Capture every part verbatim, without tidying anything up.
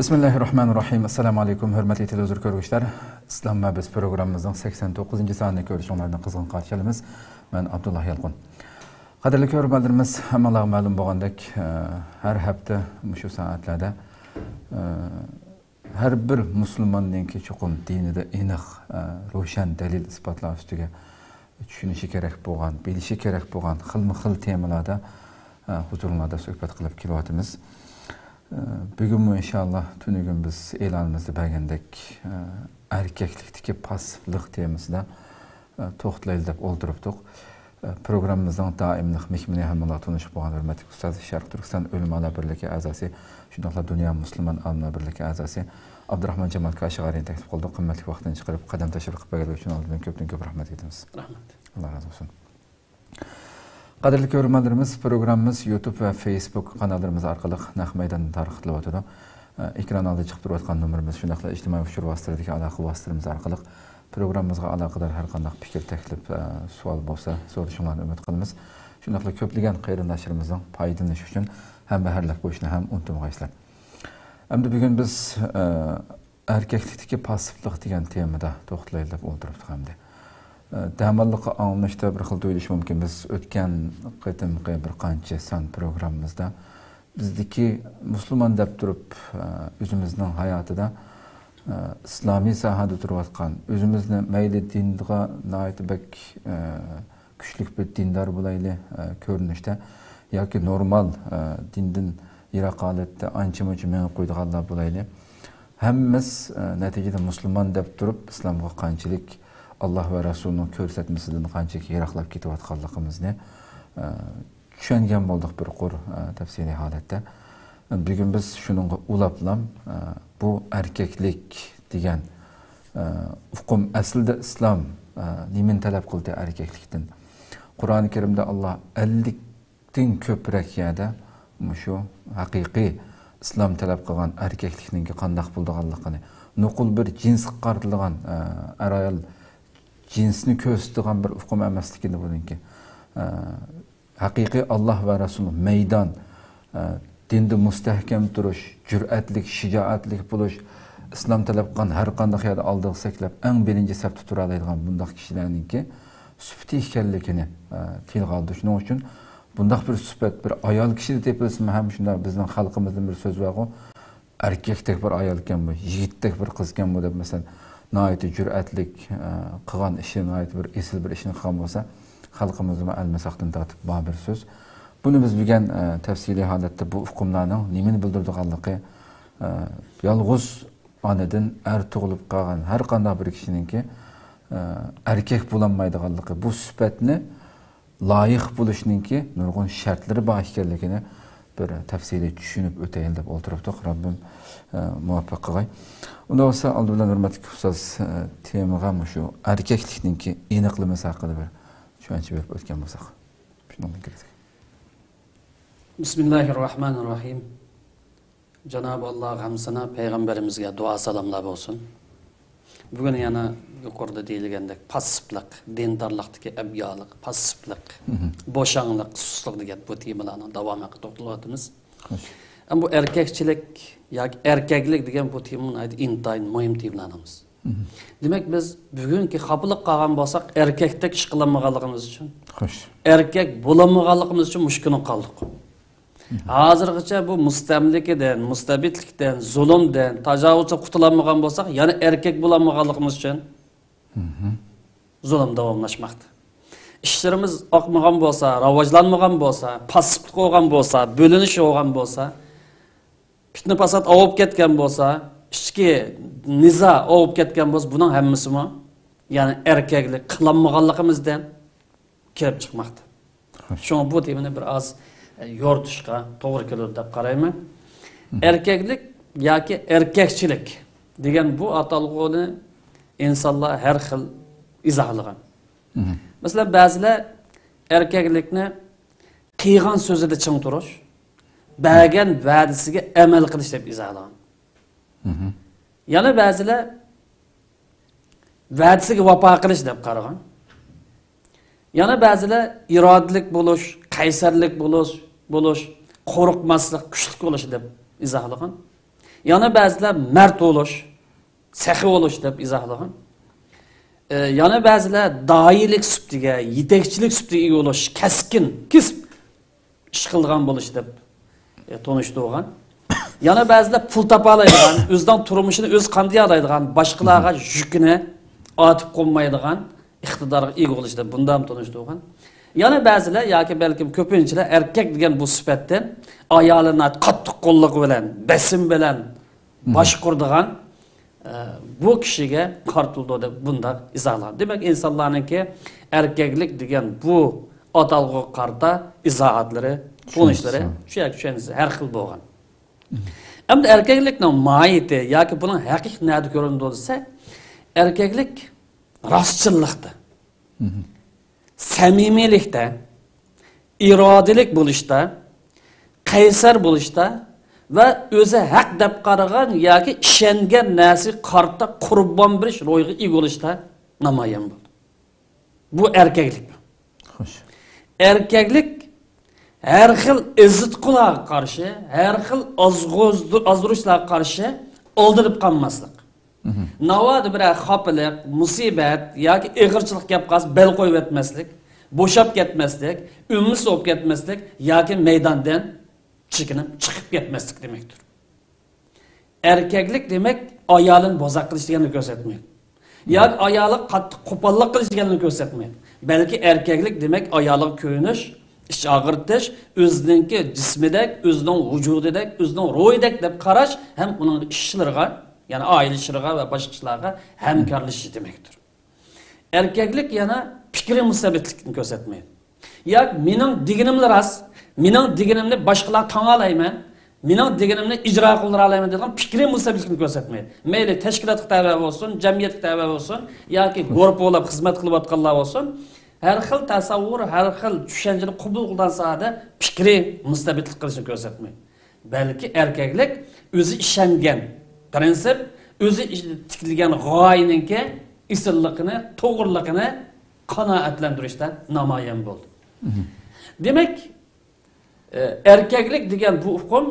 بىسمىللاھىررەھمانىررەھىم. ئەسسالامۇ ئەلەيكۇم، ھۆرمەتلىك تېلېۋىزور كۆرگۈچىلەر. ئىسلام ۋە بىز پروگراممىمىزنىڭ سەكسەن توققۇزىنچى سانىنى كۆرۈشۈڭلارنى قىزغىن قارشى ئالىمىز. مەن ئابدۇللا يالقۇن. قەدىرلىك كۆرۈرمەنلىرىمىز، ھەممىڭلارغا مەلۇم بولغاندەك، ئە، ھەر ھەپتە مۇشۇ سائەتلەردە، ئە، ھەر بىر مۇسۇلماننىڭكى چوقۇم دىنىدا ئېنىق، ئە، روشەن دەلىل-ئىسپاتلار ئۈستىگە چۈشىنىشى كېرەك بولغان، بىلىشى كېرەك بولغان خىلمۇ خىل تېمىلاردا، ئە، ھۇزۇرۇڭلاردا سۆھبەت قىلىپ كېلىۋاتىمىز. ئە، بۈگۈنمۇ ئىنشاللا تۈنۈگۈن بىز ئېلانىمىزدا بەرگەندەك، ئە، ئەركەكلىكتىكى پاسسىپلىق تېمىسىدا، ئە، توختىلايلى دەپ ئولتۇرۇپتۇق. ئە، پروگراممىمىزنىڭ دائىملىق مېھمىنى، ھەممىڭلار تونۇشۇپ بولغان ھۆرمەتلىك ئۇستاز، شەرقىي تۈركىستان ئۆلىمالار بىرلىكى ئەزاسى، شۇنداقلا دۇنيا مۇسۇلمان ئالىملار بىرلىكى ئەزاسى ئابدۇراخمان جامال كاشىغارىنى تەكلىپ قىلدۇق. قىممەتلىك ۋاقتىنى چىقىرىپ، قەدەم تەشرىپ قىلىپ بەرگەنلىكى ئۈچۈن ئالدىمدىن كۆپتىن كۆپ رەھمەت ئېيتىمىز. رەھمەت. ئاللا رازى بولسۇن. قەدىرلىك كۆرۈرمەنلىرىمىز، پروگراممىمىز يۇتۇب ۋە فېيسبۇك قاناللىرىمىز ئارقىلىق نەق مەيداندا تارقىتىلىۋاتىدۇ. ئېكران ئالدىدا چىقىپ تۇرۇۋاتقان نومۇرىمىز، شۇنداقلا ئىجتىمائىي ئۇچۇر ۋاسىتىلىرىدىكى ئالاقە ۋاسىتىلىرىمىز ئارقىلىق پروگراممىمىزغا ئالاقىدار ھەر قانداق پىكىر، تەكلىپ، ئە، سوئال بولسا سورىشىڭلارنى ئۈمىد قىلىمىز. شۇنداقلا كۆپلىگەن قېرىنداشلىرىمىزنىڭ پايدىلىنىشى ئۈچۈن ھەمبەھىرلىك بولۇشنى ھەم ئۇنتۇمىغايسىلەر. ئەمدى بۈگۈن بىز، ئە، ئەركەكلىكتىكى پاسسىپلىق دېگەن تېمىدا توختىلايلى دەپ ئولتۇرۇپتۇق ئەمدى. ئە، دەماللىققا ئاڭلىنىشتا بىر خىل تۇيۇلۇشى مۇمكىن. بىز ئۆتكەن قېتىمقى بىر قانچە سان پروگراممىمىزدا بىزدىكى مۇسۇلمان دەپ تۇرۇپ، ئە، ئۆزىمىزنىڭ ھاياتىدا، ئە، ئىسلامىي ساھەدە تۇرۇۋاتقان، ئۆزىمىزنى مەيلى دىنغا ناھايىتى بەك، ئە، كۈچلۈك بىر دىندار بولايلى، ئە، كۆرۈنۈشتە ياكى نورمال، ئە، دىندىن يىراق ھالەتتە ئانچە-مۇنچە مېڭىپ قويىدىغانلار بولايلى. ھەممىمىز، ئە، نەتىجىدە مۇسۇلمان دەپ تۇرۇپ، ئىسلامغا قانچىلىك، ئاللا ۋە رەسۇلىنىڭ كۆرسەتمىسىدىن قانچىلىك يىراقلاپ كېتىۋاتقانلىقىمىزنى، ئە، چۈشەنگەن بولدۇق بىر قۇر، ئە، تەپسىلىي ھالەتتە. بۈگۈن بىز شۇنىڭغا ئۇلاپلام، ئە، بۇ ئەركەكلىك دېگەن، ئە، ئۇقۇم ئەسلىدە ئىسلام، ئە، نېمىنى تەلەپ قىلدى ئەركەكلىكتىن؟ قۇرئانى كەرىمدە ئاللا ئەللىكتىن كۆپرەك يەردە مۇشۇ ھەقىقىي ئىسلام تەلەپ قىلغان ئەركەكلىكنىڭكى قانداق بولىدىغانلىقىنى، نوقۇل بىر جىنسقا قارىتىلغان، ئە، ئەر-ئايال جىنسنى كۆرسىتىدىغان بىر ئۇقۇم ئەمەسلىكىنى بۇنىڭكى، ئە، ھەقىقىي ئاللا ۋە رەسۇل مەيدان، ئە، دىندا مۇستەھكەم تۇرۇش، جۈرئەتلىك، شىجائەتلىك بولۇش، ئىسلام تەلەپ قىلغان ھەر قانداق يەردە ئالدىغا سەكرەپ، ئەڭ بىرىنچى سەپتە تۇرالايدىغان بۇنداق كىشىلەرنىڭكى سۈپىتى ئىكەنلىكىنى، ئە، تىلغا ئالدى. شۇنىڭ ئۈچۈن بۇنداق بىر سۈپەت بىر ئايال كىشىدە تېپىلسىمۇ ھەم شۇنداق بىزنىڭ خەلقىمىزدىن بىر سۆز بارغۇ، ئەركەكتەك بىر ئايالكەن بۇ، يىگىتتەك بىر قىزكەن بۇ دەپ، مەسىلەن، ناھايىتى جۈرئەتلىك، ئە، قىلغان ئىشى، ناھايىتى بىر ئېسىل بىر ئىشنى قىلغان بولسا، خەلقىمىزدىمۇ ئەلمىساقتىن تارتىپ بار بىر سۆز. بۇنى بىز بۈگۈن، ئە، تەپسىلىي ھالەتتە بۇ ئۇقۇملارنىڭ نېمىنى بىلدۈرىدىغانلىقى، ئە، يالغۇز ئانىدىن ئەر تۇغۇلۇپ قالغان ھەر قانداق بىر كىشىنىڭكى، ئە، ئەركەك بولالمايدىغانلىقى، بۇ سۈپەتنى لايىق بولۇشنىڭكى نۇرغۇن شەرتلىرى بار ئىكەنلىكىنى بىر تەپسىلىي چۈشىنىپ ئۆتەيلى دەپ ئولتۇرۇپتۇق. رەببىم، ئە، مۇۋەپپەق قىلغاي. ئۇنداق بولسا، ئالدى بىلەن ھۆرمەتلىك ئۇستاز، ئە، تېمىغا مۇشۇ ئەركەكلىكنىڭكى ئېنىقلىمىسى ھەققىدە بىر چۈشەنچە بېرىپ ئۆتكەن بولساق. شۇنىڭ بىلەن كىرسەك. بىسمىللاھىررەھمانىررەھىم. جانابى ئاللاغا ھەمدۇسانا، پەيغەمبىرىمىزگە دۇئا سالاملار بولسۇن. بۈگۈن يەنە يۇقىرىدا دېيىلگەندەك پاسسىپلىق، دىندارلىقتىكى ئەبيالىق، پاسسىپلىق، مهم. بوشاڭلىق، سۇسلۇق دېگەن بۇ تېمىلارنىڭ داۋامى ھەققىدە توختىلىۋاتىمىز. خوش. ئەمما بۇ ئەركەكچىلىك ياكى ئەركەكلىك دېگەن بۇ تېما ناھايىتى ئىنتايىن مۇھىم تېمىلاردىن بىرسى. مهم. دېمەك، بىز بۈگۈنكى خاپىلىق قالغان بولساق، ئەركەكتەك ئىش قىلالمىغانلىقىمىز ئۈچۈن، خوش. ئەركەك بولالمىغانلىقىمىز ئۈچۈن مۇشۇ كۈنگە قالدۇق. ھازىرغىچە بۇ مۇستەملىكىدىن، مۇستەبىتلىكتىن، زۇلۇمدىن، تاجاۋۇزدىن قۇتۇلالمىغان بولساق، يەنە ئەركەك بولالمىغانلىقىمىز ئۈچۈن زۇلۇم داۋاملاشماقتا. ئىشلىرىمىز ئاقمىغان بولسا، راۋاجلانمىغان بولسا، پاسسىپلىق بولغان بولسا، بۆلۈنۈش بولغان بولسا، پىتنە-پاسات ئاۋۇپ كەتكەن بولسا، ئىچكى نىزا ئاۋۇپ كەتكەن بولسا، بۇنىڭ ھەممىسىمۇ، يەنى ئەركەكلىك قىلالمىغانلىقىمىزدىن كېلىپ چىقماقتا. خوش. شۇڭا بۇ تېمىنى بىر ئاز، ئە، يورۇتۇشقا توغرا كېلىدۇ دەپ قارايمەن. مم. ئەركەكلىك ياكى ئەركەكچىلىك دېگەن بۇ ئاتالغۇنى ئىنسانلار ھەر خىل ئىزاھلىغان. مم. مەسىلەن، بەزىلەر ئەركەكلىكنى قىلغان سۆزىدە چىڭ تۇرۇش، بەرگەن ۋەدىسىگە ئەمەل قىلىش دەپ ئىزاھلىغان. مم. يەنە بەزىلەر ۋەدىسىگە ۋاپا قىلىش دەپ قارىغان. يەنە بەزىلەر ئىرادىلىك بولۇش، قەيسەرلىك بولۇش، بولۇش، قورقماسلىق، كۈچلۈك بولۇش دەپ ئىزاھلىغان. يەنە بەزىلەر مەرد بولۇش، سېخىي بولۇش دەپ ئىزاھلىغان. ئە، يەنە بەزىلەر داھىيلىك سۈپىتىگە، يېتەكچىلىك سۈپىتىگە ئىگە بولۇش، كەسكىن، كېسىپ ئىش قىلىدىغان بولۇش دەپ، ئە، تونۇشتۇرغان. يەنە بەزىلەر پۇل تاپالايدىغان، ئۆزىنىڭ تۇرمۇشىنى ئۆزى قامدىيالايدىغان، باشقىلارغا يۈكىنى ئارتىپ قويمايدىغان ئىقتىدارغا ئىگە بولۇش دەپ بۇنداق تونۇشتۇرغان. يەنە بەزىلەر ياكى بەلكىم كۆپىنچىلەر ئەركەك دېگەن بۇ سۈپەتتىن ئايالىنى قاتتىق قوللۇقى بىلەن، بېسىم بىلەن باشقۇرىدىغان، ئە، بۇ كىشىگە قارىتىلىدۇ دەپ بۇنداق ئىزاھلىغان. دېمەك، ئىنسانلارنىڭكى ئەركەكلىك دېگەن بۇ ئاتالغۇغا قارىتا ئىزاھاتلىرى، تونۇشلىرى، چۈشەنچىسى. شۇ ياكى چۈشەنچىسى ھەر خىل بولغان. ئەمدى ئەركەكلىكنىڭ ماھىيىتى ياكى بۇنىڭ ھەقىقىي نەدە كۆرۈنىدۇ دېسە، ئەركەكلىك راستچىللىقتا، سەمىمىيلىكتە، ئىرادىلىك بولۇشتا، قەيسەر بولۇشتا ۋە ئۆزى ھەق دەپ قارىغان ياكى ئىشەنگەن نەرسىگە قارىتا قۇربان بېرىش روھىغا ئىگە بولۇشتا نامايان بولىدۇ. بۇ ئەركەكلىك. خوش. ئەركەكلىك ھەر خىل ئېزىتقۇلارغا قارشى، ھەر خىل ئازغۇزدۇ-، ئازدۇرۇشلارغا قارشى ئالدىنىپ قالماسلىق. ناۋادا بىرەر خاپىلىق، مۇسىبەت ياكى ئېغىرچىلىق كەپ قالسا، بەل قويۇۋەتمەسلىك، بوشاپ كەتمەسلىك، ئۈنسىز بولۇپ كەتمەسلىك ياكى مەيداندىن چېكىنىپ چىقىپ كەتمەسلىك دېمەكتۇر. ئەركەكلىك دېمەك، ئايالىنى بوزەك قىلىش دېگەننى كۆرسەتمەيدۇ. ياكى ئايالىغا قاتتىق قوپاللىق قىلىش دېگەننى كۆرسەتمەيدۇ. بەلكى ئەركەكلىك دېمەك، ئايالىغا كۆيۈنۈش، ئىچ ئاغرىتىش، ئۆزىنىڭكى جىسمىدەك، ئۆزىنىڭ ۋۇجۇدىدەك، ئۆزىنىڭ روھىدەك دەپ قاراش ھەم ئۇنىڭ ئىشلىرىغا، يەنى ئائىلە ئىشلىرىغا ۋە باشقا ئىشلارغا ھەمكارلىشىش دېمەكتۇر. ئەركەكلىك يەنە پىكرىي مۇستەبىتلىكنى كۆرسەتمەيدۇ. ياكى مېنىڭ دېگىنىملا راست، مېنىڭ دېگىنىمنى باشقىلار تاڭالايمەن، مېنىڭ دېگىنىمنى ئىجرا قىلدۇرالايمەن دەيدىغان پىكرىي مۇستەبىتلىكنى كۆرسەتمەيدۇ. مەيلى تەشكىلاتقا تەۋە بولسۇن، جەمئىيەتكە تەۋە بولسۇن ياكى گۇرۇپپا بولاپ خىزمەت قىلىۋاتقانلار بولسۇن، ھەر خىل تەسەۋۋۇر، ھەر خىل چۈشەنچىنى قوبۇل قىلغان ساھەدە پىكرىي مۇستەبىتلىك قىلىشنى كۆرسەتمەيدۇ. بەلكى ئەركەكلىك ئۆزى ئىشەنگەن پىرىنسىپ، ئۆزى تىكلىگەن غايىنىڭكى ئېسىللىقىنى، توغرىلىقىنى قانائەتلەندۈرۈشتە نامايان بولىدۇ. دېمەك، ئە، ئەركەكلىك دېگەن بۇ ئۇقۇم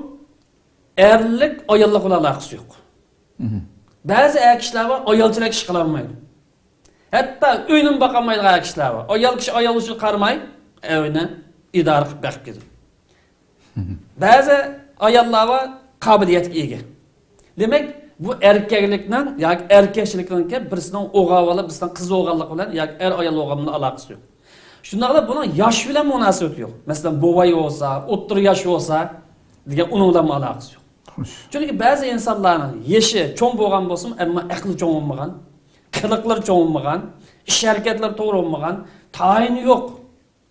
ئەرلىك، ئاياللىق بىلەن ئالاقىسى يوق. بەزى ئەر كىشىلەر بار، ئايالچىلىك ئىش قىلالمايدۇ. ھەتتا ئۆينىمۇ باقالمايدىغان ئەر كىشىلەر بار. ئايال كىشى ئايال ئۈچۈن قارىماي، ئۆينى ئىدارە قىلىپ بېقىپ كېتىدۇ. بەزى ئاياللار بار، قابىلىيەتكە ئىگە. دېمەك، بۇ ئەركەكلىكنىڭ ياكى ئەركەكچىلىكنىڭكى بىرسىنىڭ ئوغلى بولۇپ، بىرسىنىڭ قىزى بولغانلىقى بىلەن ياكى ئەر ئايال بولغان بىلەن ئالاقىسى يوق. شۇنداقلا بۇنىڭ ياش بىلەن مۇناسىۋىتى يوق. مەسىلەن، بوۋاي بولسا، ئوتتۇرا ياش بولسا دېگەن ئۇنىڭ بىلەن ئالاقىسى يوق. خوش. چۈنكى بەزى ئىنسانلارنىڭ يېشى چوڭ بولغان بولسىمۇ، ئەمما ئەقلى چوڭ بولمىغان، قىلىقلىرى چوڭ بولمىغان، ئىش ھەرىكەتلىرى توغرا بولمىغان، تايىنى يوق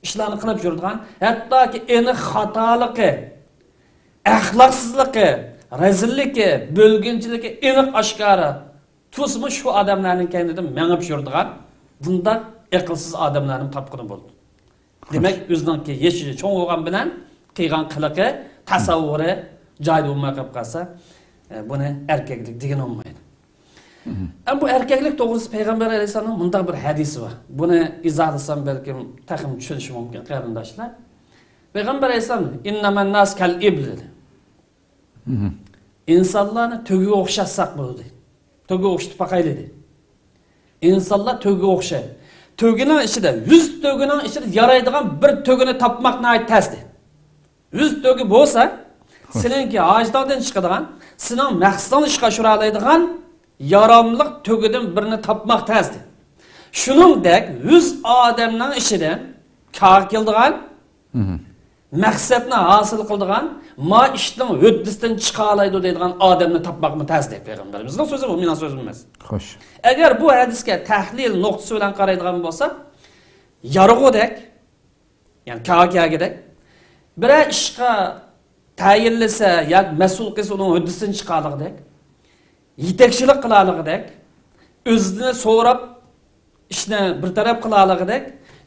ئىشلارنى قىلىپ يۈرىدىغان، ھەتتاكى ئېنىق خاتالىقى، ئەخلاقسىزلىقى، رەزىللىكى، بۆلگۈنچىلىكى ئېنىق ئاشكارا تۇرسىمۇ، شۇ ئادەملەرنىڭ كەينىدىن مېڭىپ يۈرىدىغان بۇنداق ئەقىلسىز ئادەملەرنى تاپقىلى بولىدۇ. دېمەك، ئۆزىنىڭكى يېشى چوڭ بولغان بىلەن قىلغان قىلىقى، تەسەۋۋۇرى جايىدا بولماي قېلىپ قالسا، ئە، بۇنى ئەركەكلىك دېگىلى بولمايدۇ. ئەمما بۇ ئەركەكلىك توغرىسىدا پەيغەمبەر ئەلەيھىسسالامنىڭ مۇنداق بىر ھەدىسى بار. بۇنى ئىزاھلىسام بەلكىم تېخىمۇ چۈشىنىشى مۇمكىن، قېرىنداشلار. پەيغەمبەر ئەلەيھىسسالام، «ئىننەمەن ناس كەل ئىبل» دېدى. ئىنسانلارنى تۆگىگە ئوخشاتساق بولىدۇ. تۆگىگە ئوخشىتىپ باقايلى دېدى. ئىنسانلار تۆگىگە ئوخشايدۇ. تۆگىنىڭ ئىچىدە، يۈز تۆگىنىڭ ئىچىدە يارايدىغان بىر تۆگىنى تاپماق ناھايىتى تەس دېدى. يۈز تۆگە بولسا، سېنىڭكى ھاجىتىڭدىن چىقىدىغان، سېنىڭ مەقسىتىڭنى ئىشقا ئاشۇرالايدىغان ياراملىق تۆگىدىن بىرنى تاپماق تەس دېدى. شۇنىڭدەك يۈز ئادەمنىڭ ئىچىدىن كارغا كېلىدىغان، مەقسەتنى ھاسىل قىلىدىغان، ما ئىشنىڭ ھۆددىسىدىن چىقالايدۇ دەيدىغان ئادەمنى تاپماقمۇ تەس دەيدۇ پەيغەمبىرىمىز. بۇ مېنىڭ سۆزۈم ئەمەس. خوش. ئەگەر بۇ ھەدىسكە تەھلىل نۇقتىسى بىلەن قارايدىغان بولساق، يارىغۇدەك، يەنى كاكەگىدەك، بىرەر ئىشقا تەيىنلىسە ياكى مەسئۇل قىلسا ئۇنىڭ ھۆددىسىدىن چىقالىغۇدەك، يېتەكچىلىك قىلالىغۇدەك، ئۆزىنى سوراپ ئىشنى بىر تەرەپ قىلالىغۇدەك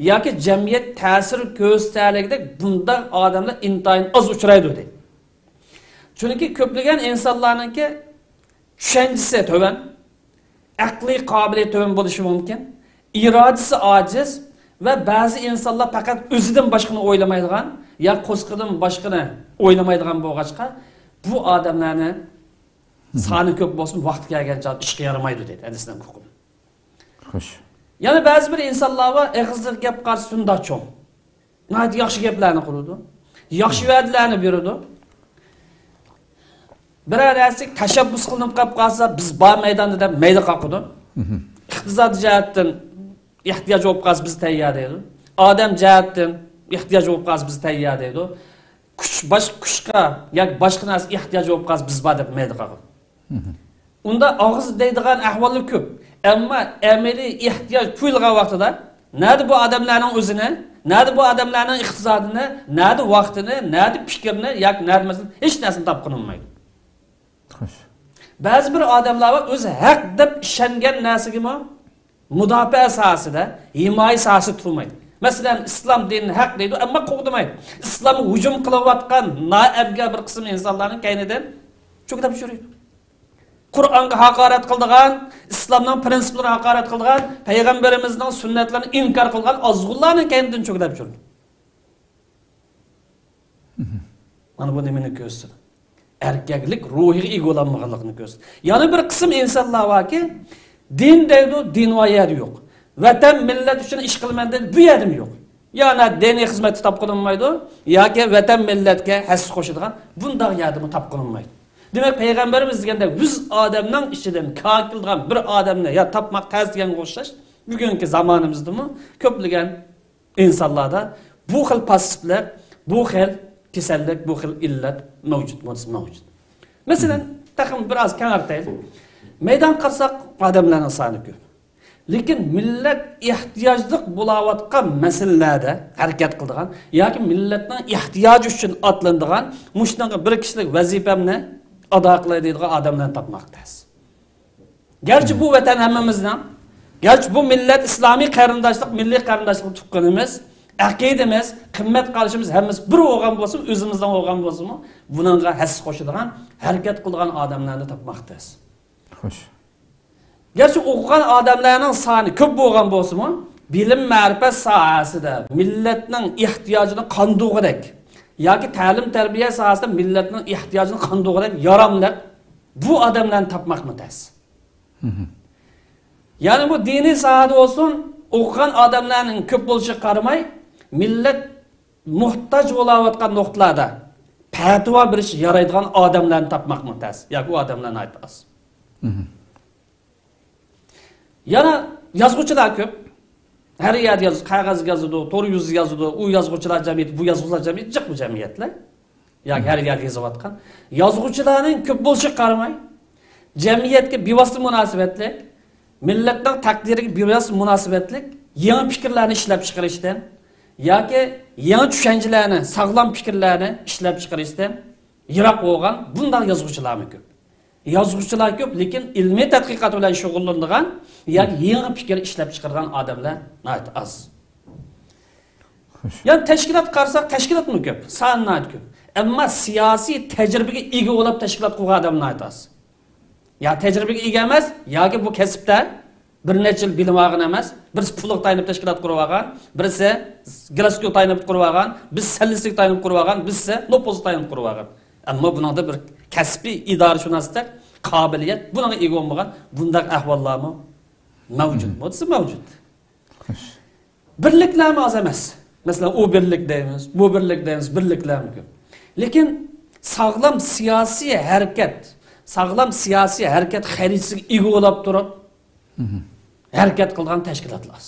ياكى جەمئىيەت تەسىر كۆرسىتەلىگۈدەك بۇنداق ئادەملەر ئىنتايىن ئاز ئۇچرايدۇ دەيدۇ. چۈنكى كۆپلىگەن ئىنسانلارنىڭكى چۈشەنچىسى تۆۋەن، ئەقلىي قابىلىيىتى تۆۋەن بولۇشى مۇمكىن، ئىرادىسى ئاجىز ۋە بەزى ئىنسانلار پەقەت ئۆزىدىن باشقىنى ئويلىمايدىغان يا قورسىقىدىن باشقىنى ئويلىمايدىغان بولغاچقا، بۇ ئادەملەرنى سانى كۆپ بولسىمۇ، ۋاقتى كەلگەن چاغدا ئىشقا يارىمايدۇ دەيدۇ ھەدىسنىڭ ھۆكمى. خوش. يەنە بەزى بىر ئىنسانلار بار، ئېغىزلىرى گەپ قارىسا شۇنداق چوڭ. ناھايىتى ياخشى گەپلەرنى قىلىدۇ. ياخشى ۋەدىلەرنى بېرىدۇ. بىرەر نەرسىگە تەشەببۇس قىلىنىپ قېلىپ قالسا، بىز بار مەيداندا دەپ مەيدە قاقىدۇ. ئىقتىسادىي جەھەتتىن ئېھتىياج بولۇپ قالسا، بىز تەييار دەيدۇ. ئادەم جەھەتتىن ئېھتىياج بولۇپ قالسا، بىز تەييار دەيدۇ. كۈچ، باش-، كۈچكە ياكى باشقا نەرسە ئېھتىياج بولۇپ قالسا، بىز بار دەپ مەيدە قاقىدۇ. ئۇندا ئاغزى دەيدىغان ئەھۋاللار كۆپ. ئەمما ئەمەلىي ئېھتىياج تۇيۇلغان ۋاقتىدا، نەدە بۇ ئادەملەرنىڭ ئۆزىنى، نەدە بۇ ئادەملەرنىڭ ئىقتىسادىنى، نەدە ۋاقتىنى، نەدە پىكرىنى ياكى نەدە مەسىلەن، ھېچ نەرسىنى تاپقىلى بولمايدۇ. خوش. بەزى بىر ئادەملەر بار، ئۆزى ھەق دەپ ئىشەنگەن نەرسىگىمۇ مۇداپىئە ساھەسىدە، ھىمايە ساھەسىدە تۇرمايدۇ. مەسىلەن، ئىسلام دىنىنى ھەق دەيدۇ، ئەمما قوغدىمايدۇ. ئىسلامغا ھۇجۇم قىلىۋاتقان نائەمگە بىر قىسىم ئىنسانلارنىڭ كەينىدىن چۆكۈپ يۈرىدۇ. قۇرئانغا ھاقارەت قىلىدىغان، ئىسلامنىڭ پىرىنسىپلىرىغا ھاقارەت قىلىدىغان، پەيغەمبىرىمىزنىڭ سۈننەتلىرىنى ئىنكار قىلغان ئازغۇنلارنىڭ كەينىدىن چۆكۈپ يۈرىدۇ. مانا بۇ نېمىنى كۆرسىتىدۇ؟ ئەركەكلىك روھىغا ئىگە بولالمىغانلىقىنى كۆرسىتىدۇ. يەنە بىر قىسىم ئىنسانلار باركى، دىن دەيدۇ، دىن بار يەردە يوق. ۋەتەن، مىللەت ئۈچۈن ئىش قىلىمەن دەيدۇ، بۇ يەردىمۇ يوق. يا نە دىنىي خىزمەتتە تاپقىلى بولمايدۇ، ياكى ۋەتەن، مىللەتكە ھەسسە قوشىدىغان بۇنداق يەردىمۇ تاپقىلى بولمايدۇ. دېمەك، پەيغەمبىرىمىز دېگەندەك، يۈز ئادەمنىڭ ئىچىدىن كاكىلدىغان بىر ئادەمنى يا تاپماق تەس دېگەنگە ئوخشاش، بۈگۈنكى زامانىمىزدىمۇ كۆپلىگەن ئىنسانلاردا بۇ خىل پاسسىپلىق، بۇ خىل كېسەللىك، بۇ خىل ئىللەت مەۋجۇت، مەۋجۇت. مەسىلەن، تېخىمۇ بىر ئاز كەڭەيتەيلى. مەيدانغا قارىساق، ئادەملەرنىڭ سانى كۆپ. لېكىن مىللەت ئېھتىياجلىق بولاۋاتقان مەسىلىلەردە ھەرىكەت قىلىدىغان ياكى مىللەتنىڭ ئېھتىياجى ئۈچۈن ئاتلىنىدىغان، مۇشۇنىڭغا بىر كىشىلىك ۋەزىپەمنى ئادا قىلاي دەيدىغان ئادەملەرنى تاپماق تەس. گەرچە بۇ ۋەتەن ھەممىمىزنىڭ، گەرچە بۇ مىللەت ئىسلامىي قېرىنداشلىق، مىللىي قېرىنداشلىق تۇغقىنىمىز، ئەقىدىمىز، قىممەت قارىشىمىز ھەممىسى بىر بولغان بولسىمۇ، ئۆزىمىزنىڭ بولغان بولسىمۇ، بۇنىڭغا ھەسسە قوشىدىغان، ھەرىكەت قىلىدىغان ئادەملەرنى تاپماق تەس. خوش. گەرچە ئوقۇغان ئادەملەرنىڭ سانى كۆپ بولغان بولسىمۇ، بىلىم، مەرىپەت ساھەسىدە مىللەتنىڭ ئېھتىياجىنى قاندۇرغۇدەك ياكى تەلىم-تەربىيە ساھەسىدە مىللەتنىڭ ئېھتىياجىنى قاندۇرغۇدەك ياراملىق بۇ ئادەملەرنى تاپماقمۇ تەس. يەنى بۇ دىنىي ساھەدە بولسۇن، ئوقۇغان ئادەملەرنىڭ كۆپ بولۇشىغا قارىماي، مىللەت موھتاج بولاۋاتقان نۇقتىلاردا پەتىۋا بېرىشكە يارايدىغان ئادەملەرنى تاپماقمۇ تەس. ياكى ئۇ ئادەملەر ناھايىتى ئاز. يەنە يازغۇچىلار كۆپ. ھەر يەردە ياز-، قەغەزگە يازىدۇ، تور يۈزىدە يازىدۇ، ئۇ يازغۇچىلار جەمئىيىتى، بۇ يازغۇچىلار جەمئىيىتى، جىق بۇ جەمئىيەتلەر. ياكى ھەر يەردە يېزىۋاتقان. يازغۇچىلارنىڭ كۆپ بولۇشىغا قارىماي، جەمئىيەتكە بىۋاسىتە مۇناسىۋەتلىك، مىللەتنىڭ تەقدىرىگە بىۋاسىتە مۇناسىۋەتلىك يېڭى پىكىرلەرنى ئىشلەپچىقىرىشتىن ياكى يېڭى چۈشەنچىلەرنى، ساغلام پىكىرلەرنى ئىشلەپچىقىرىشتىن يىراق بولغان بۇنداق يازغۇچىلارمۇ كۆپ. يازغۇچىلار كۆپ، لېكىن ئىلمىي تەتقىقات بىلەن شۇغۇللىنىدىغان ياكى يېڭى پىكىر ئىشلەپچىقىرىدىغان ئادەملەر ناھايىتى ئاز. يەنى تەشكىلاتقا قارىساق، تەشكىلاتمۇ كۆپ، سانى ناھايىتى كۆپ. ئەمما سىياسىي تەجرىبىگە ئىگە بولۇپ تەشكىلات قۇرغان ئادەم ناھايىتى ئاز. يا تەجرىبىگە ئىگە ئەمەس، ياكى بۇ كەسىپتە بىر نەچچە يىل بىلىم ئالغان ئەمەس، بىرسى پۇلغا تايىنىپ تەشكىلات قۇرۇۋالغان، بىرسى گىرىسكىغا تايىنىپ قۇرۇۋالغان، بىرسى سەللىسىگە تايىنىپ قۇرۇۋالغان، بىرسى نوپۇزغا تايىنىپ قۇرۇۋالغان. ئەمما بۇنىڭدا بىر كەسپىي ئىدارىشۇناسلىق، قابىلىيەت، بۇنىڭغا ئىگە بولمىغان بۇنداق ئەھۋاللارمۇ مەۋجۇت. بۇ دېسە مەۋجۇت. بىرلىكلەرمۇ ئاز ئەمەس. مەسىلەن، ئۇ بىرلىك دەيمىز، بۇ بىرلىك دەيمىز، بىرلىكلەرمۇ كۆپ. لېكىن ساغلام سىياسىي ھەرىكەت، ساغلام سىياسىي ھەرىكەت خەرىتىسىگە ئىگە بولاپ تۇرۇپ ھەرىكەت قىلىدىغان تەشكىلاتلار ئاز.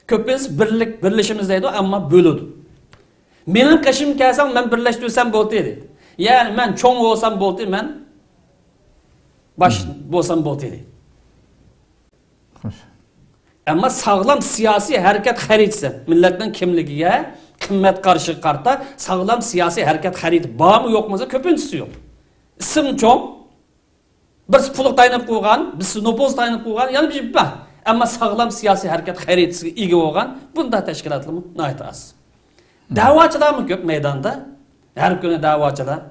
كۆپىنچىسى بىرلىك، بىرلىشىمىز دەيدۇ، ئەمما بۆلىدۇ. مېنىڭ قېشىمغا كەلسەڭ، مەن بىرلەشتۈرسەم بولدى دەيدۇ. يەنى مەن چوڭ بولسام بولدى، مەن باش بولسام بولدى دەيدۇ. خوش. ئەمما ساغلام سىياسىي ھەرىكەت خەرىتىسى، مىللەتنىڭ كىملىكىگە، قىممەت قارىشىغا قارىتا ساغلام سىياسىي ھەرىكەت خەرىتە بارمۇ يوقمۇ دېسە، كۆپىنچىسى يوق. ئىسىم چوڭ، بىرسى پۇلغا تايىنىپ قۇرغان، بىرسى نوپۇزغا تايىنىپ قۇرغان، يەنە بىر بار. ئەمما ساغلام سىياسىي ھەرىكەت خەرىتىسىگە ئىگە بولغان بۇنداق تەشكىلاتلارمۇ ناھايىتى ئاز. دەۋاچىلارمۇ كۆپ مەيداندا. ھەر كۈنى دەۋاچىلار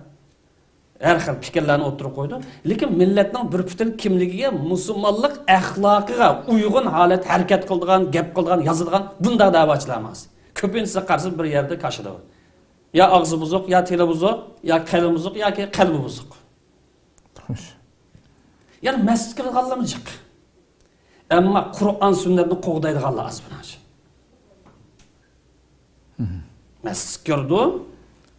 ھەر خىل پىكىرلەرنى ئوتتۇرىغا قويىدۇ. لېكىن مىللەتنىڭ بىر پۈتۈن كىملىكىگە، مۇسۇلمانلىق ئەخلاقىغا ئۇيغۇن ھالەتتە ھەرىكەت قىلىدىغان، گەپ قىلىدىغان، يازىدىغان بۇنداق دەۋاچىلار ئەمەس. كۆپىنچىسى قارىسا بىر يەردە كاشىدۇ. يا ئاغزى بۇزۇق، يا تىلى بۇزۇق، يا قېلى بۇزۇق، ياكى قەلبى بۇزۇق. خوش. يەنى مەسچىتكە كىرىدىغانلارمۇ جىق. ئەمما قۇرئان سۈننەتنى قوغدايدىغانلار ئاز بۇنىڭ ئۈچۈن. مەسچىتكە كىرىدۇ،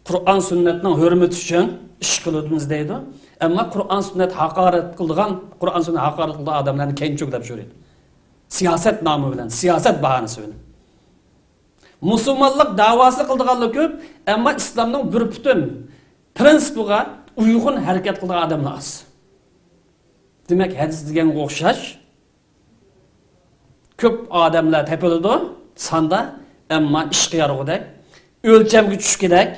قۇرئان سۈننەتنىڭ ھۆرمىتى ئۈچۈن ئىش قىلىۋاتىمىز دەيدۇ. ئەمما قۇرئان سۈننەت ھاقارەت قىلىدىغان، قۇرئان سۈننەت ھاقارەت قىلىدىغان ئادەملەرنى كەينىچە كۆكلەپ يۈرىدۇ. سىياسەت نامى بىلەن، سىياسەت باھانىسى بىلەن. مۇسۇلمانلىق دەۋاسى قىلىدىغانلار كۆپ، ئەمما ئىسلامنىڭ بىر پۈتۈن پرىنسىپىغا ئۇيغۇن ھەرىكەت قىلىدىغان ئادەملەر ئاز. دېمەك، ھەدىس دېگەنگە ئوخشاش، كۆپ ئادەملەر تېپىلىدۇ ساندا، ئەمما ئىشقا يارىغۇدەك، ئۆلچەمگە چۈشكۈدەك،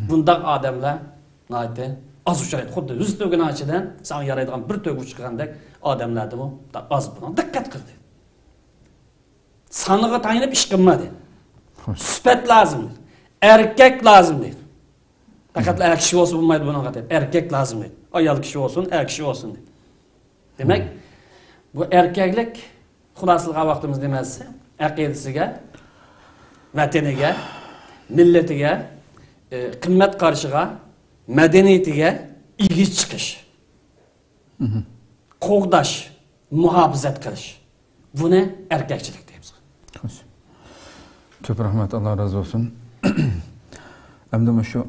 بۇنداق ئادەملەر ناھايىتى ئاز ئۇچرايدۇ. خۇددى يۈز تۆگىنىڭ ئىچىدىن ساڭا يارايدىغان بىر تۆگە چىققاندەك ئادەملەردىمۇ ئاز بۇنىڭ. دىققەت قىلدى. سانىغا تايىنىپ ئىش قىلما دەيدۇ. خوش. سۈپەت لازىم دەيدۇ. ئەركەك لازىم دەيدۇ. پەقەت ئەر كىشى بولسا بولمايدۇ بۇنىڭغا دەيدۇ. ئەركەك لازىم دەيدۇ. ئايال كىشى بولسۇن، ئەر كىشى بولسۇن دەيدۇ. دېمەك، بۇ ئەركەكلىك خۇلاسىلىغان ۋاقتىمىز نېمە دېسە، ئەقىدىسىگە، ۋەتىنىگە، مىللىتىگە، ئى، قىممەت قارىشىغا، مەدەنىيىتىگە ئىگە چىقىش. قوغداش، مۇھاپىزەت قىلىش. بۇنى ئەركەكچىلىك دەيمىز. خوش. كۆپ رەھمەت، ئاللا رازى بولسۇن. ئەمدى مۇشۇ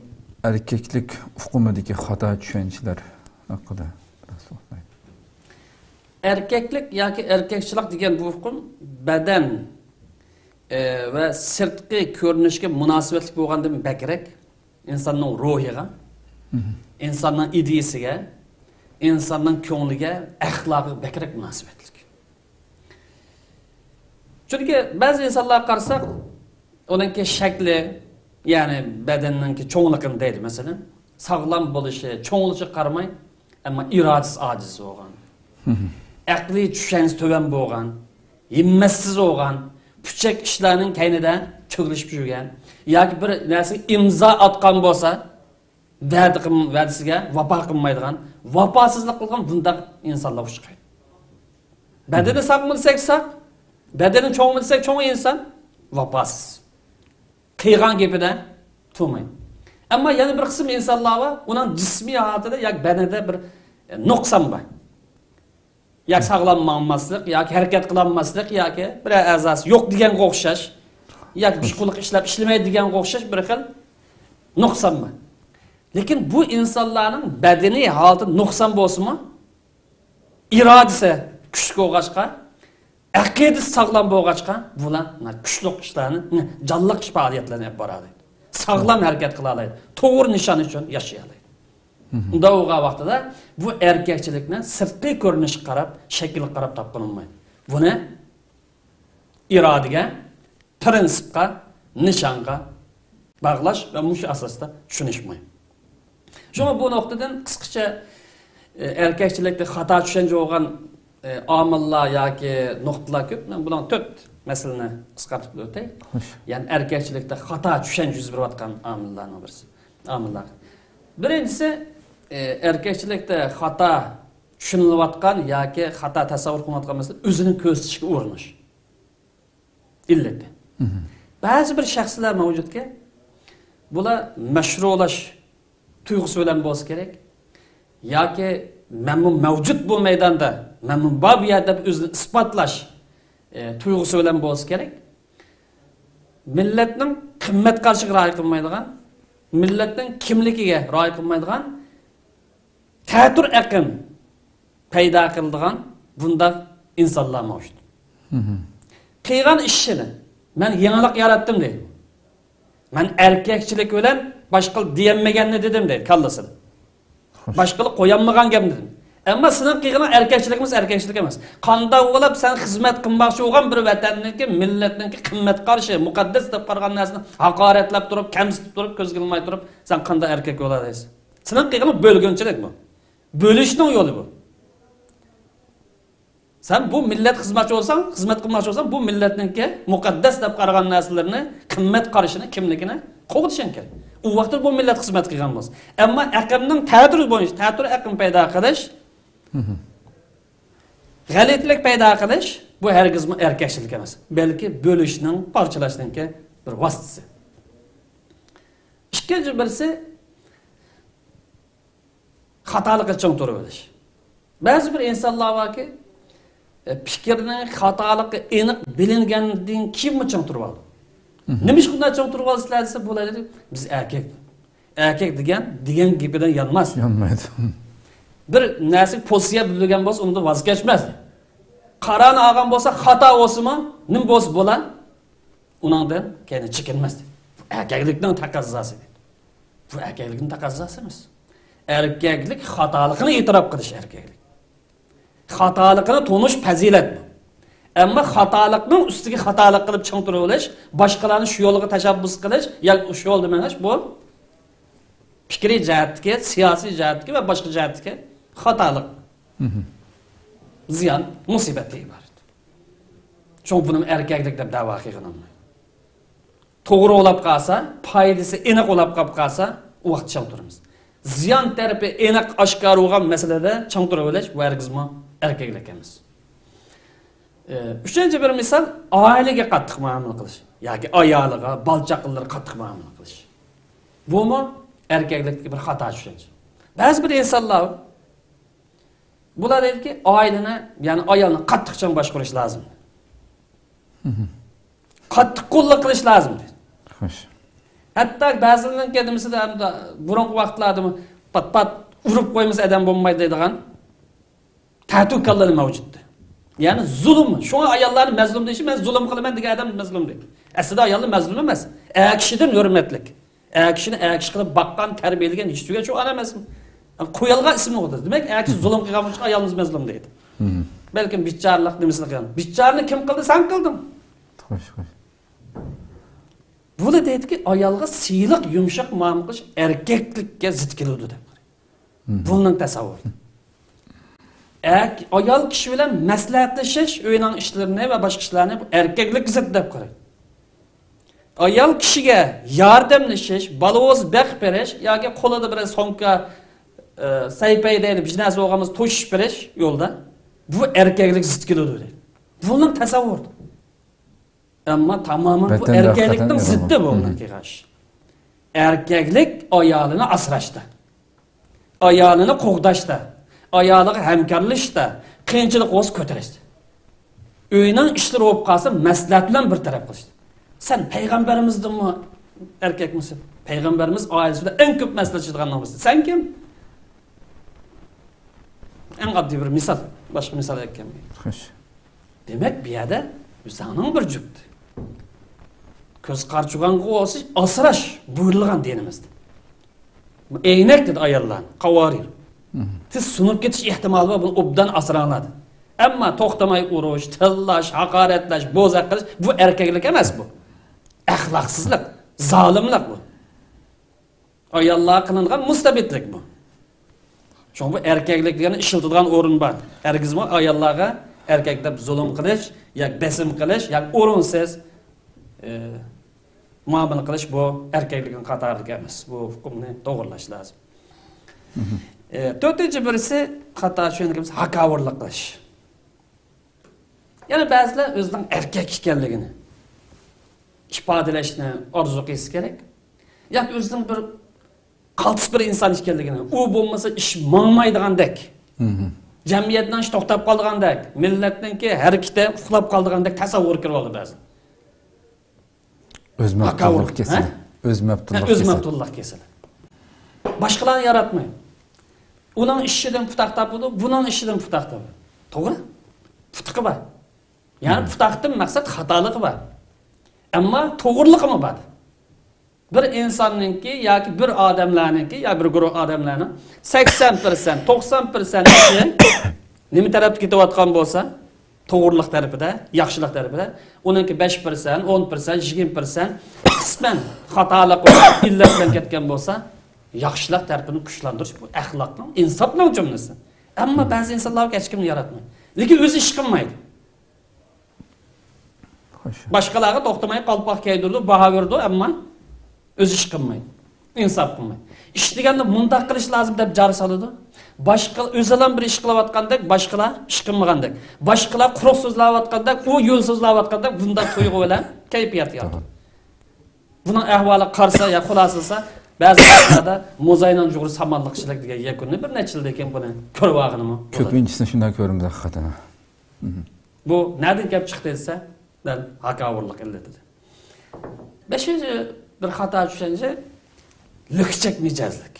ئەركەكلىك ئۇقۇمىدىكى خاتا چۈشەنچىلەر ھەققىدە بىراز توختايلى. ئەركەكلىك ياكى ئەركەكچىلىك دېگەن بۇ ئۇقۇم بەدەن، ئە، ۋە سىرتقى كۆرۈنۈشكە مۇناسىۋەتلىك بولغاندىن بەكرەك، ئىنساننىڭ روھىغا، ئىنساننىڭ ئىدىيىسىگە، ئىنساننىڭ كۆڭلىگە، ئەخلاقىغا بەكرەك مۇناسىۋەتلىك. چۈنكى بەزى ئىنسانلارغا قارىساق، ئۇنىڭكى شەكلى، يەنى بەدەننىڭكى چوڭلۇقىنى دەيلى، مەسىلەن، ساغلام بولۇشى، چوڭ بولۇشىغا قارىماي، ئەمما ئىرادىسى ئاجىز بولغان، ئەقلىي چۈشەنچىسى تۆۋەن بولغان، ھىممەتسىز بولغان، پۇچەك ئىشلارنىڭ كەينىدە چۆگىلىشىپ يۈرگەن ياكى بىر نەرسىگە ئىمزا ئاتقان بولسا، ۋەدە قىل-، ۋەدىسىگە ۋاپا قىلمايدىغان، ۋاپاسىزلىق قىلغان بۇنداق ئىنسانلار ئۇچرايدۇ. بەدىنى ساقمۇ دېسەك ساق، بەدىنى چوڭمۇ دېسەك چوڭ ئىنسان، ۋاپاسىز. قىلغان گېپىدە تۇرمايدۇ. ئەمما يەنە بىر قىسىم ئىنسانلار بار، ئۇنىڭ جىسمىي ھالىتىدە ياكى بەدىنىدە بىر، ئە، نۇقسان بار. ياكى ساغلام ماڭماسلىق، ياكى ھەرىكەت قىلالماسلىق، ياكى بىرەر ئەزاسى يوق دېگەنگە ئوخشاش، ياكى بىر قۇلىقى ئىشلەپ ئىشلىمەيدۇ دېگەنگە ئوخشاش بىر خىل نۇقسان بار. لېكىن بۇ ئىنسانلارنىڭ بەدىنىي ھالىتى نۇقسان بولسىمۇ، ئىرادىسى كۈچلۈك بولغاچقا، ئەقىدىسى ساغلام بولغاچقا، بۇلار كۈچلۈك ئىشلارنى، جانلىق ئىش پائالىيەتلەرنى ئېلىپ بارالايدۇ. ساغلام ھەرىكەت قىلالايدۇ. توغرا نىشان ئۈچۈن ياشىيالايدۇ. مۇنداق بولغان ۋاقتىدا بۇ ئەركەكچىلىكنى سىرتقى كۆرۈنۈشكە قاراپ، شەكىلگە قاراپ تاپقىلى بولمايدۇ. بۇنى ئىرادىگە، پىرىنسىپقا، نىشانغا باغلاش ۋە مۇشۇ ئاساستا چۈشىنىش مۇھىم. شۇڭا بۇ نۇقتىدىن قىسقىچە، ئە، ئەركەكچىلىكتە خاتا چۈشەنچە بولغان، ئە، ئامىللار ياكى نۇقتىلار كۆپ. مەن بۇنىڭ تۆت مەسىلىنى قىسقارتىپ ئۆتەي. خوش. يەنى ئەركەكچىلىكتە خاتا چۈشەنچە يۈز بېرىۋاتقان ئامىللارنىڭ بىرسى. ئامىللار. بىرىنچىسى، ئە، ئەركەكچىلىكتە خاتا چۈشىنىلىۋاتقان ياكى خاتا تەسەۋۋۇر قىلىنىۋاتقان مەسىلە ئۆزىنى كۆرسىتىشكە ئۇرۇنۇش. ئىللىتى. بەزى بىر شەخسلەر مەۋجۇتكى، بۇلار مەشھۇرلاش تۇيغۇسى بىلەن بولسا كېرەك، ياكى مەنمۇ مەۋجۇت بۇ مەيداندا، مەنمۇ بار بۇ يەردە دەپ ئۆزىنى ئىسپاتلاش، ئە، تۇيغۇسى بىلەن بولسا كېرەك، مىللەتنىڭ قىممەت قارىشىغا رىئايە قىلمايدىغان، مىللەتنىڭ كىملىكىگە رىئايە قىلمايدىغان، تەتۈر ئېقىم پەيدا قىلىدىغان بۇنداق ئىنسانلار مەۋجۇت. قىلغان ئىشىنى، «مەن يېڭىلىق ياراتتىم» دەيدۇ. «مەن ئەركەكچىلىك بىلەن باشقىلار دېيەلمىگەننى دېدىم» دەيدۇ كاللىسىدا. «باشقىلار قويالمىغان گەپنى دېدىم.» ئەمما سېنىڭ قىلغىنىڭ ئەركەكچىلىك ئەمەس، ئەركەكچىلىك ئەمەس. قانداق بولۇپ سەن خىزمەت قىلماقچى بولغان بىر ۋەتەننىڭكى، مىللەتنىڭكى قىممەت قارىشى، مۇقەددەس دەپ قارىغان نەرسىنى ھاقارەتلەپ تۇرۇپ، كەمسىتىپ تۇرۇپ، كۆزگە ئىلماي تۇرۇپ، سەن قانداق ئەركەك بولالايسەن؟ سېنىڭ قىلغىنىڭ بۆلگۈنچىلىك بۇ. بۆلۈشنىڭ يولى بۇ. سەن بۇ مىللەت خىزمەتچى بولساڭ، خىزمەت قىلماقچى بولساڭ، بۇ مىللەتنىڭكى مۇقەددەس دەپ قارىغان نەرسىلىرىنى، قىممەت قارىشىنى، كىملىكىنى قوغدىشىڭ كېرەك. ئۇ ۋاقىتتا بۇ مىللەت خىزمەت قىلغان بولسا. ئەمما ئەقىمنىڭ تەتۈرى بويىچە، تەتۈر ئەقىم پەيدا قىلىش، غەلىتىلىك پەيدا قىلىش، بۇ ھەرگىزمۇ ئەركەكچىلىك ئەمەس، بەلكى بۆلۈشنىڭ، پارچىلاشنىڭكى بىر ۋاسىتىسى. ئىككىنچى بىرسى، خاتالىققا چىڭ تۇرۇۋېلىش. بەزى بىر ئىنسانلار باركى، ئە، پىكىرنىڭ خاتالىقى ئېنىق بىلىنگەندىن كېيىنمۇ چىڭ تۇرۇۋالىدۇ. نېمىشقا ئۇنداق چىڭ تۇرۇۋالىسىلەر دېسە، بۇلار دېدى، بىز ئەركەك. ئەركەك دېگەن، دېگەن گېپىدىن يانماس. يانمايدۇ. بىر نەرسىگە پوزىتسىيە بىلدۈرگەن بولسا، ئۇنىڭدىن ۋاز كەچمەس. قارارنى ئالغان بولسا، خاتا بولسىمۇ، نېمە بولسا بولا، ئۇنىڭدىن كەينى چېكىنمەس. بۇ ئەركەكلىكنىڭ تەقەززاسى. بۇ ئەركەكلىكنىڭ تەقەززاسى ئەمەس. ئەركەكلىك خاتالىقىنى ئېتىراپ قىلىش ئەركەكلىك. خاتالىقىنى تونۇش پەزىلەت بۇ. ئەمما خاتالىقنىڭ ئۈستىگە خاتالىق قىلىپ چىڭ تۇرۇۋېلىش، باشقىلارنى شۇ يولغا تەشەببۇس قىلىش ياكى شۇ يولدا مېڭىش، بۇ پىكرىي جەھەتتىكى، سىياسىي جەھەتتىكى ۋە باشقا جەھەتتىكى خاتالىق. زىيان، مۇسىبەتتىن ئىبارەت. شۇڭا بۇنى ئەركەكلىك دەپ دەۋا قىلغىنىڭ. توغرا ئولاپ قالسا، پايدىسى ئېنىق ئولاپ قاپ قالسا، ئۇ ۋاقىت چىڭ تۇرىمىز. زىيان تەرىپى ئېنىق ئاشكارا بولغان مەسىلىدە چىڭ تۇرۇۋېلىش، بۇ ھەرگىزمۇ ئەركەكلىك ئەمەس. ئى، ئۈچىنچى بىر مىسال، ئائىلىگە قاتتىق مۇئامىلە قىلىش ياكى ئايالىغا، بالا چاقىلىرىغا قاتتىق مۇئامىلە قىلىش. بۇمۇ ئەركەكلىكتىكى بىر خاتا چۈشەنچە. بەزى بىر ئىنسانلار، بۇلار دەيدىكى، ئائىلىنى، يەنى ئايالنى قاتتىق چىڭ باشقۇرۇش لازىم. قاتتىق قوللۇق قىلىش لازىم دەيدۇ. خوش. ھەتتا بەزىلىرىنىڭكى نېمىسىدە، ھەمدە بۇرۇنقى ۋاقىتلاردىمۇ پات-پات ئۇرۇپ قويمىسا ئادەم بولمايدۇ دەيدىغان تەتۈر كاللىلار مەۋجۇت. يەنى زۇلۇم. شۇڭا ئاياللارنى مەزلۇم دېيىشى، مەن زۇلۇم قىلىمەن دېگەن ئادەم مەزلۇم دەيدۇ. ئەسلىدە ئاياللار مەزلۇم ئەمەس. ئەر كىشىدىن ھۆرمەتلىك. ئەر كىشىنى ئەر كىشى قىلىپ باققان، تەربىيەلىگەن، يېتىشتۈرگەن شۇ ئانا ئەمەسمۇ؟ قويالغان ئىسمىنى قويدى. دېمەك، ئەر كىشى زۇلۇم قىلغان بولۇشقا ئايالىمىز مەزلۇم دەيدۇ. بەلكىم بىچارىلىق نېمىسىنى قىلغان. بىچارىنى كىم قىلدى؟ سەن قىلدىڭ. خوش، خوش. بۇ دەيدىكى، ئايالغا سىلىق، يۇمشاق مۇئامىلە قىلىش ئەركەكلىككە زىت كېلىدۇ دەپ. بۇنىڭ تەسەۋۋۇرى. ئەر-، ئايال كىشى بىلەن مەسلىھەتلىشىش، ئۆينىڭ ئىشلىرىنى ۋە باشقا ئىشلارنى بۇ ئەركەكلىككە زىت دەپ قارايدۇ. ئايال كىشىگە ياردەملىشىش، بالىۋاز بېقىپ بېرىش ياكى قولىدا بىر سومكا، ئە، سەيپەي دەيلى، بىر نەرسە بولغان بولسا توشۇش بېرىش يولدا. بۇ ئەركەكلىك زىت كېلىدۇ دەيدۇ. بۇنىڭ تەسەۋۋۇرى. ئەمما تامامەن بۇ ئەركەكلىكنىڭ زىتى بۇ. ئەركەكلىك ئايالىنى ئاسراشتا، ئايالىنى قوغداشتا، ئايالىغا ھەمكارلىشىشتا، قىيىنچىلىق بولسا كۆتۈرۈشتە. ئۆينىڭ ئىشلىرى بولۇپ قالسا، مەسلىھەت بىلەن بىر تەرەپ قىلىشتا. سەن پەيغەمبىرىمىزدىنمۇ ئەركەكمىسەن؟ پەيغەمبىرىمىز ئائىلىسىدە ئەڭ كۆپ مەسلىھەتلىشىدىغان نومۇرسى. سەن كىم؟ ئەڭ ئاددىي بىر مىسال. باشقا مىسال ئەكەلمەي. خوش. دېمەك، بۇ يەردە ئۆزۈڭنىڭ بىر جۈپ كۆز قارىچۇغانغا ئوخشاش ئاسراش بۇيرۇلغان دىنىمىزدا. ئەينەك دېدى ئاياللارنى، قاۋارىر. تېز سۇنۇپ كېتىش ئېھتىمالى بار، بۇنى ئوبدان ئاسراڭلار دېدى. ئەمما توختىماي ئۇرۇش، تىللاش، ھاقارەتلەش، بوزەك قىلىش، بۇ ئەركەكلىك ئەمەس بۇ. ئەخلاقسىزلىق، زالىملىق بۇ. ئاياللارغا قىلىنغان مۇستەبىتلىك بۇ. شۇڭا بۇ ئەركەكلىك دېگەننى ئىشلىتىدىغان ئورۇن بار. ھەرگىزمۇ ئاياللارغا ئەركەك دەپ زۇلۇم قىلىش، ياكى بېسىم قىلىش، ياكى ئورۇنسىز، ئى، مۇئامىلە قىلىش بۇ ئەركەكلىكنىڭ قاتارىدىكى ئەمەس. بۇ ئۇقۇمنى توغرىلاش لازىم. ئى، تۆتىنچى بىرسى، خاتا چۈشەنگىنىمىز ھاكاۋۇرلۇق قىلىش. يەنە بەزىلەر ئۆزىنىڭ ئەركەك ئىكەنلىكىنى ئىپادىلەشنى ئارزۇ قىلسا كېرەك. ياكى ئۆزىنىڭ بىر قالتىس بىر ئىنسان ئىكەنلىكىنى، ئۇ بولمىسا ئىش ماڭمايدىغاندەك، جەمئىيەتنىڭ ئىشى توختاپ قالىدىغاندەك، مىللەتنىڭكى ھەرىكىتى ئۇخلاپ قالىدىغاندەك تەسەۋۋۇر كىرىۋالدى بەزىدە. ئۆز مەپتۇنلۇق كېسىلى. ئۆز مەپتۇنلۇق كېسىلى. باشقىلارنى ياراتماي. ئۇنىڭ ئىشىدىن پۇتاق تاپىدۇ، بۇنىڭ ئىشىدىن پۇتاق تاپىدۇ. توغرا. پۇتىقى بار. يەنى پۇتاقتىن مەقسەت خاتالىقى بار. ئەمما توغرىلىقىمۇ بار. بىر ئىنساننىڭكى ياكى بىر ئادەملەرنىڭكى يا بىر گۇرۇھ ئادەملەرنىڭ سەكسەن پىرسەنت، توقسان پىرسەنت ئىشى نېمە تەرەپتە كېتىۋاتقان بولسا، توغرىلىق تەرىپىدە، ياخشىلىق تەرىپىدە، ئۇنىڭكى بەش پىرسەنت، ئون پىرسەنت، يىگىرمە پىرسەنت قىسمەن خاتالىق بىلەن، ئىللەت بىلەن كەتكەن بولسا، ياخشىلىق تەرىپىنى كۈچلەندۈرۈش، بۇ ئەخلاقنىڭ، ئىنساپنىڭ جۈملىسى. ئەمما بەزى ئىنسانلار ھېچكىمنى ياراتمايدۇ. لېكىن ئۆزى ئىش قىلمايدۇ. خوش. باشقىلارغا توختىماي قالپاق كىيدۈرىدۇ، باھا بېرىدۇ، ئەمما ئۆزى ئىش قىلمايدۇ، ئىنساپ قىلمايدۇ. ئىش دېگەندە مۇنداق قىلىش لازىم دەپ جار سالىدۇ. باشقا، ئۆزىلا بىر ئىش قىلىۋاتقاندەك، باشقىلار ئىش قىلمىغاندەك، باشقىلار قۇرۇق سۆزلەۋاتقاندەك، ئۇ يۆل سۆزلەۋاتقاندەك، بۇنداق تۇيغۇ بىلەن كەيپىيات يارىتىدۇ. بۇنىڭ ئەھۋالىغا قارىسا يا خۇلاسىلىسا، بەزى ۋاقىتلاردا موزاينىڭ جۇغۇرى سامانلىق كىشىلىك دېگەن يەكۈننى بىر نەچچە يىلدىن كېيىن بۇنى كۆرۈۋالغىنىمۇ بولىدۇ. كۆپىنچىسىنى شۇنداق كۆرىمىز ھەقىقەتەن. بۇ نەدىن كەپ چىقتى دېسە، دەل ھاكاۋۇرلۇق ئىللىتىدە. بەشىنچى بىر خاتا چۈشەنچە، لۈكچەك مىجەزلىك.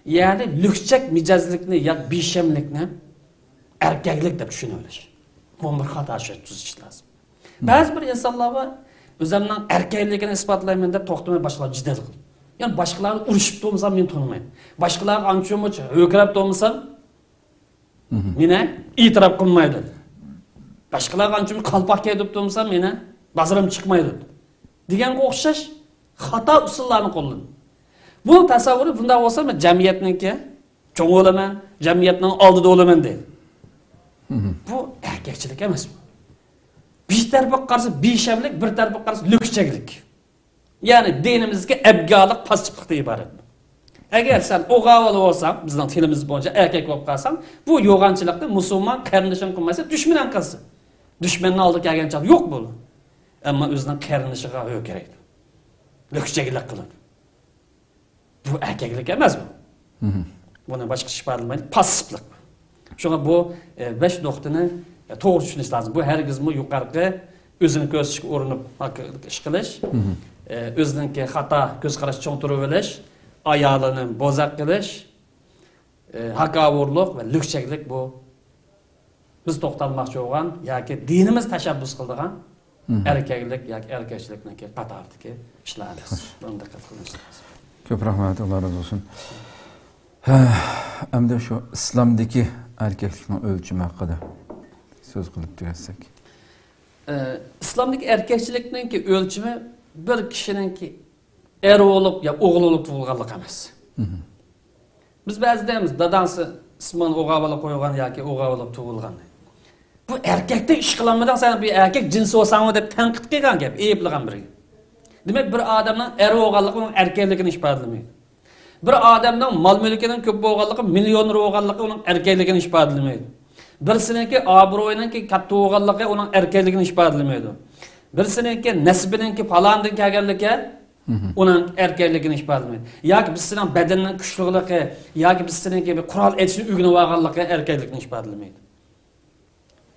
يەنى لۈكچەك مىجەزلىكنى ياكى بىشەملىكنى ئەركەكلىك دەپ چۈشىنىۋېلىش. بۇ بىر خاتا چۈشەنچە تۈزىتىش لازىم. بەزى بىر ئىنسانلار بار، ئۆزۈمنىڭ ئەركەكلىكىنى ئىسپاتلايمەن دەپ توختىماي باشقىلارغا جېدەل قىلىدۇ. يەنى باشقىلارنى ئۇرۇشۇپ تۇرمىسام مېنى تونۇمايدۇ. باشقىلارغا ئانچە-مۇنچە ھۆركىرەپ تۇرمىسام مېنى ئېتىراپ قىلمايدۇ. باشقىلارغا ئانچە-مۇنچە قالپاق كىيدۈرۈپ تۇرمىسام مېنى بازىرىم چىقمايدۇ. دېگەنگە ئوخشاش خاتا ئۇسۇللارنى قوللىنىدۇ. بۇ تەسەۋۋۇرى بۇنداق بولسا، مەن جەمئىيەتنىڭكى چوڭى بولىمەن، جەمئىيەتنىڭ ئالدىدا بولىمەن دەيدۇ. بۇ ئەركەكچىلىك ئەمەس بۇ. بىر تەرىپىگە قارىسا بىشەملىك، بىر تەرىپىگە قارىسا لۈكچەكلىك. يەنى دىنىمىزدىكى ئەبگالىق پاسسىپلىقتىن ئىبارەت. ئەگەر سەن ئوغاۋالا بولساڭ، بىزنىڭ تىلىمىز بويىچە ئەركەك بولۇپ قالساڭ، بۇ يوغانچىلىقنى مۇسۇلمان قېرىندىشىڭ قىلمايسەن، دۈشمىنىڭ قىلسا. دۈشمەننىڭ ئالدىغا كەلگەن چاغدا يوق بولىدۇ. ئەمما ئۆزىنىڭ قېرىندىشىغا ھۆركىرەيدۇ. لۈكچەكلىك قىلىدۇ. بۇ ئەركەكلىك ئەمەس بۇ. بۇنى باشقىچە ئىپادىلىمەيلى، پاسسىپلىق. شۇڭا بۇ، ئە، بەش نۇقتىنى، ئە، توغرا چۈشىنىش لازىم. بۇ ھەرگىزمۇ يۇقىرىقى ئۆزىنى كۆرسىتىشكە ئۇرۇنۇپ ھاك-، ئىش قىلىش، ئە، ئۆزىنىڭكى خاتا كۆز قاراش چوڭ تۇرۇۋېلىش، ئايالىنى بوزەك قىلىش، ئە، ھاكاۋۇرلۇق ۋە لۈكچەكلىك بۇ بىز توختالماقچى بولغان ياكى دىنىمىز تەشەببۇس قىلىدىغان ئەركەكلىك ياكى ئەركەكچىلىكنىڭكى قاتارىدىكى ئىشلار ئەمەس. بۇنى دىققەت قىلىشىڭىز لازىم. كۆپ رەھمەت، ئاللا رازى بولسۇن. ھە، ئەمدى شۇ ئىسلامدىكى ئەركەكلىكنىڭ ئۆلچىمى ھەققىدە سۆز قىلىپ تۈگەتسەك. ئە، ئىسلامدىكى ئەركەكچىلىكنىڭكى ئۆلچىمى بىر كىشىنىڭكى ئەر بولۇپ يا ئوغۇل بولۇپ تۇغۇلغانلىق ئەمەس. بىز بەزىدە دەيمىز، داداڭسى ئىسمىڭنى ئوغا بالا قويغان ياكى ئوغا بولۇپ تۇغۇلغان. بۇ ئەركەكتەك ئىش قىلالمىدىڭ سەن، بۇ ئەركەك جىنسى بولساڭمۇ دەپ تەنقىد قىلغان گەپ، ئەيىبلىگەن بىرگە. دېمەك، بىر ئادەمنىڭ ئەر بولغانلىقى ئۇنىڭ ئەركەكلىكىنى ئىپادىلىمەيدۇ. بىر ئادەمنىڭ مال-مۈلكىنىڭ كۆپ بولغانلىقى، مىليونېر بولغانلىقى ئۇنىڭ ئەركەكلىكىنى ئىپادىلىمەيدۇ. بىرسىنىڭكى ئابرۇيىنىڭكى كاتتا بولغانلىقى ئۇنىڭ ئەركەكلىكىنى ئىپادىلىمەيدۇ. بىرسىنىڭكى نەسىبىنىڭكى پالانىدىن كەلگەنلىكى ئۇنىڭ ئەركەكلىكىنى ئىپادىلىمەيدۇ. ياكى بىرسىنىڭ بەدىنىنىڭ كۈچلۈكلۈكى، ياكى بىرسىنىڭكى بىر قورال ئېتىشنى ئۆگىنىۋالغانلىقى ئەركەكلىكنى ئىپادىلىمەيدۇ.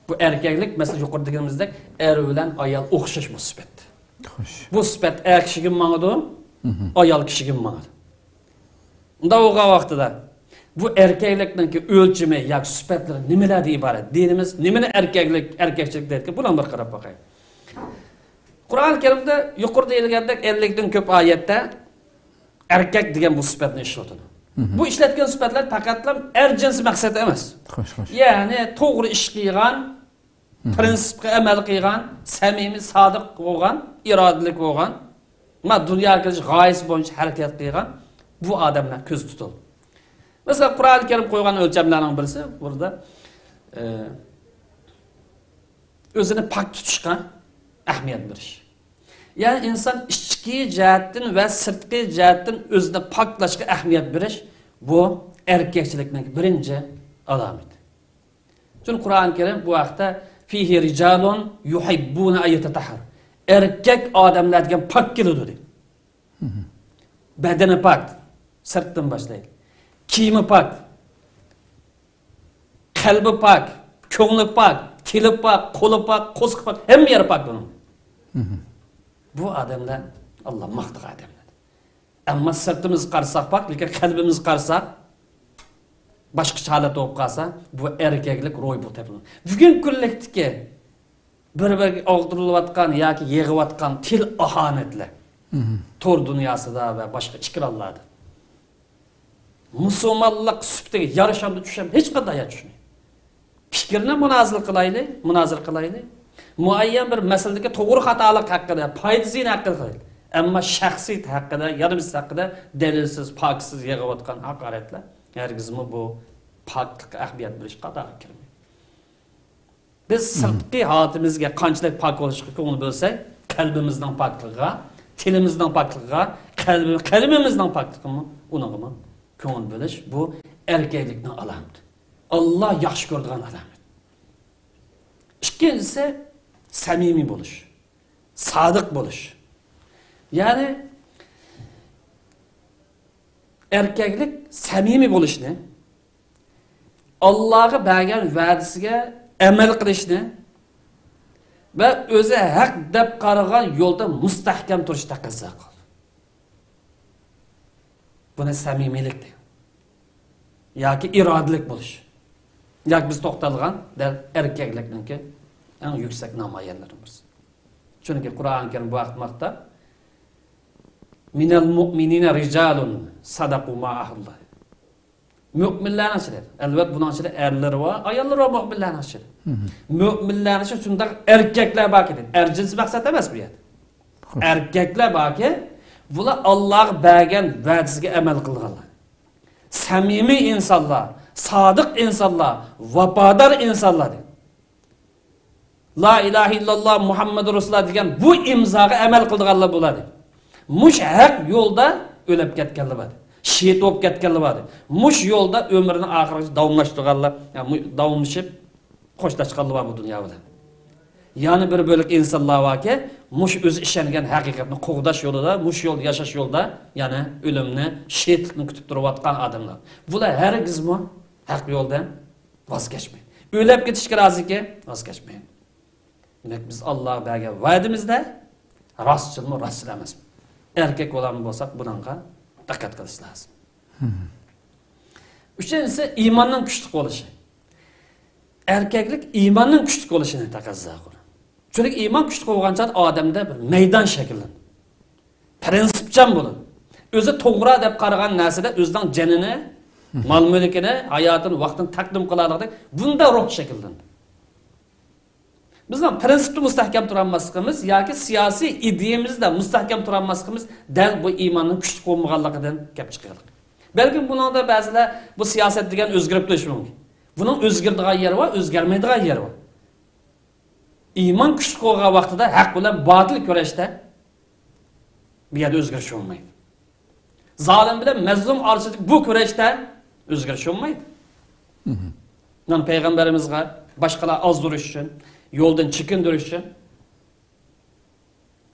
بۇ ئەركەكلىك، مەسىلەن، يۇقىرىدا دېگىنىمىزدەك، ئەر بىلەن ئايال ئوخشاش بۇ سۈپەت. خوش. بۇ سۈپەت ئەر كىشىگىمۇ ماڭىدۇ، ئايال كىشىگىمۇ ماڭىدۇ. ئۇنداق بولغان ۋاقتىدا بۇ ئەركەكلىكنىڭكى ئۆلچىمى ياكى سۈپەتلىرى نېمىلەردىن ئىبارەت؟ دىنىمىز نېمىنى ئەركەكلىك، ئەركەكچىلىك دەيدىكەن؟ بۇلارنى بىر قاراپ باقايلى. قۇرئان كەرىمدە يۇقىرىدا دېيىلگەندەك ئەللىكتىن كۆپ ئايەتتە ئەركەك دېگەن بۇ سۈپەتنى ئىشلىتىدۇ. بۇ ئىشلەتكەن سۈپەتلەر پەقەتلا ئەر جىنسى مەقسەت ئەمەس. خوش، خوش. يەنى توغرا ئىش قىلغان، پرىنسىپقا ئەمەل قىلغان، سەمىمىي، سادىق بولغان، ئىرادىلىك بولغان، ما دۇنياغا كېلىش غايىسى بويىچە ھەرىكەت قىلغان بۇ ئادەملەر كۆزدە تۇتۇلىدۇ. مەسىلەن، قۇرئان كەرىم قويغان ئۆلچەملەرنىڭ بىرسى بۇردا، ئە، ئۆزىنى پاك تۇتۇشقا ئەھمىيەت بېرىش. يەنى ئىنسان ئىچكى جەھەتتىن ۋە سىرتقى جەھەتتىن ئۆزىنى پاكلاشقا ئەھمىيەت بېرىش، بۇ ئەركەكچىلىكنىڭ بىرىنچى ئالامىتى. چۈنكى قۇرئان كەرىم بۇ ھەقتە، فيه رجال يحبون أن يتطهروا، ئەركەك ئادەملەر دېگەن پاك كېلىدۇ دېدى. بەدىنى پاك، سىرتتىن باشلايلى. كىيىمى پاك، قەلبى پاك، كۆڭلى پاك، تىلى پاك، قولى پاك، قورسىقى پاك، ھەممە يېرى پاك بۇنىڭ. بۇ ئادەملەر ئاللا ماختىغان ئادەملەر. ئەمما سىرتىمىزغا قارىساق پاك، لېكىن قەلبىمىزگە قارىساق، باشقىچە ھالەت بولۇپ قالسا، بۇ ئەركەكلىك روھى بۇ تېپىلىدۇ. بۈگۈنكى كۈنلۈكتىكى بىر-بىرىگە ئاغدۇرۇلۇۋاتقان ياكى يېغىۋاتقان تىل ئاھانەتلەر. تور دۇنياسىدا ۋە باشقا ئېكرانلاردا. مۇسۇلمانلىق سۈپىتىگە يارىشامدۇ، چۈشەم، ھېچقانداق يەر چۈشمەيدۇ. پىكىرنى مۇنازىرە قىلايلى، مۇنازىرە قىلايلى. مۇئەييەن بىر مەسىلىدىكى توغرا خاتالىق ھەققىدە، پايدا زىيىنى ھەققىدە قىلايلى. ئەمما شەخسىيەت ھەققىدە، يەنە بىرسى ھەققىدە دەلىلسىز، پاكىتسىز يېغىۋاتقان ھاقارەتلەر ھەرگىزمۇ بۇ پاكلىققا ئەھمىيەت بېرىش قاتارىغا كىرمەيدۇ. بىز سىرتقى ھالىتىمىزگە قانچىلىك پاك بولۇشقا كۆڭۈل بۆلسەك، قەلبىمىزنىڭ پاكلىقىغا، تىلىمىزنىڭ پاكلىقىغا، قەلبى-، قەلبىمىزنىڭ پاكلىقىغىمۇ، ئۇنىڭغىمۇ كۆڭۈل بۆلۈش، بۇ ئەركەكلىكنىڭ ئالامىتى. ئاللا ياخشى كۆرىدىغان ئالامەت. ئىككىنچىسى، سەمىمىي بولۇش، سادىق بولۇش. يەنى، ئەركەكلىك سەمىمىي بولۇشنى، ئاللاغا بەرگەن ۋەدىسىگە ئەمەل قىلىشنى ۋە ئۆزى ھەق دەپ قارىغان يولدا مۇستەھكەم تۇرۇش تەقەززا قىلىدۇ. بۇنى سەمىمىيلىك دەيدۇ. ياكى ئىرادىلىك بولۇش. ياكى بىز توختالغان دەل ئەركەكلىكنىڭكى ئەڭ يۈكسەك نامايەندىلىرىنىڭ بىرسى. چۈنكى قۇرئان كەرىم بۇ ھەقتە مىنەل مۇئمىنىنە رىجالۇن سەدەقۇ ما ئاھدۇللا. مۆمىنلەرنىڭ ئىچىدە، ئەلۋەتتە، بۇنىڭ ئىچىدە ئەرلىرى بار، ئاياللىرى بار مۆمىنلەرنىڭ ئىچىدە. مۆمىنلەرنىڭ ئىچىدە شۇنداق ئەركەكلەر باركى، دەيدۇ. ئەر جىنسى مەقسەت ئەمەس بۇ يەردە. ئەركەكلەر باركى، بۇلار ئاللاغا بەرگەن ۋەدىسىگە ئەمەل قىلغانلار. سەمىمىي ئىنسانلار، سادىق ئىنسانلار، ۋاپادار ئىنسانلار، دەيدۇ. لا ئىلاھە ئىللاللا مۇھەممەدۇر رەسۇلۇللا دېگەن بۇ ئىمزاغا ئەمەل قىلىدىغانلار بولىدۇ. مۇشۇ ھەق يولدا ئۆلۈپ كەتكەنلەر بار. شېھىت بولۇپ كەتكەنلەر بار. مۇشۇ يولدا ئۆمرىنى ئاخىرىغىچە داۋاملاشتۇرغانلار، يا مۇ-، داۋاملىشىپ خوشلاشقانلار بار بۇ دۇنيا بىلەن. يەنە بىر بۆلەك ئىنسانلار باركى، مۇشۇ ئۆزى ئىشەنگەن ھەقىقەتنى قوغداش يولىدا، مۇشۇ يولدا ياشاش يولىدا يەنە ئۆلۈمنى، شېھىتلىكنى كۈتۈپ تۇرۇۋاتقان ئادەملەر. بۇلار ھەرگىزمۇ ھەق يولدىن ۋاز كەچمەيدۇ. ئۆلۈپ كېتىشكە رازىكى، ۋاز كەچمەيدۇ. دېمەك، بىز ئاللاغا بەرگەن ۋەدىمىزدە راستچىلمۇ، راستچىل ئەمەسمۇ؟ ئەركەك بولامدۇ بولساق، بۇنىڭغا دىققەت قىلىش لازىم. ئۈچىنچىسى، ئىماننىڭ كۈچلۈك بولۇشى. ئەركەكلىك ئىماننىڭ كۈچلۈك بولۇشىنى تەقەززا قىلىدۇ. چۈنكى ئىمان كۈچلۈك بولغان چاغدا ئادەمدە بىر مەيدان شەكىللىنىدۇ. پىرىنسىپچان بولىدۇ. ئۆزى توغرا دەپ قارىغان نەرسىدە ئۆزىنىڭ جېنىنى، مال-مۈلكىنى، ھاياتىنى، ۋاقتىنى تەقدىم قىلالىغۇدەك بۇنداق روھ شەكىللىنىدۇ. بىزنىڭ پىرىنسىپتا مۇستەھكەم تۇرالماسلىقىمىز ياكى سىياسىي ئىدىيەمىزدە مۇستەھكەم تۇرالماسلىقىمىز دەل بۇ ئىماننىڭ كۈچلۈك بولمىغانلىقىدىن كەپ چىقىدۇ. بەلكىم بۇنىڭدا بەزىلەر بۇ سىياسەت دېگەن ئۆزگىرىپ تۇرۇشى مۇمكىن. بۇنىڭ ئۆزگىرىدىغان يېرى بار، ئۆزگەرمەيدىغان يېرى بار. ئىمان كۈچلۈك بولغان ۋاقتىدا ھەق بىلەن باتىل كۈرەشتە بۇ يەردە ئۆزگىرىش بولمايدۇ. زالىم بىلەن مەزلۇم ئارىسىدىكى بۇ كۈرەشتە ئۆزگىرىش بولمايدۇ. مانا پەيغەمبىرىمىزغا باشقىلار ئازدۇرۇش ئۈچۈن، يولدىن چېكىندۈرۈش ئۈچۈن،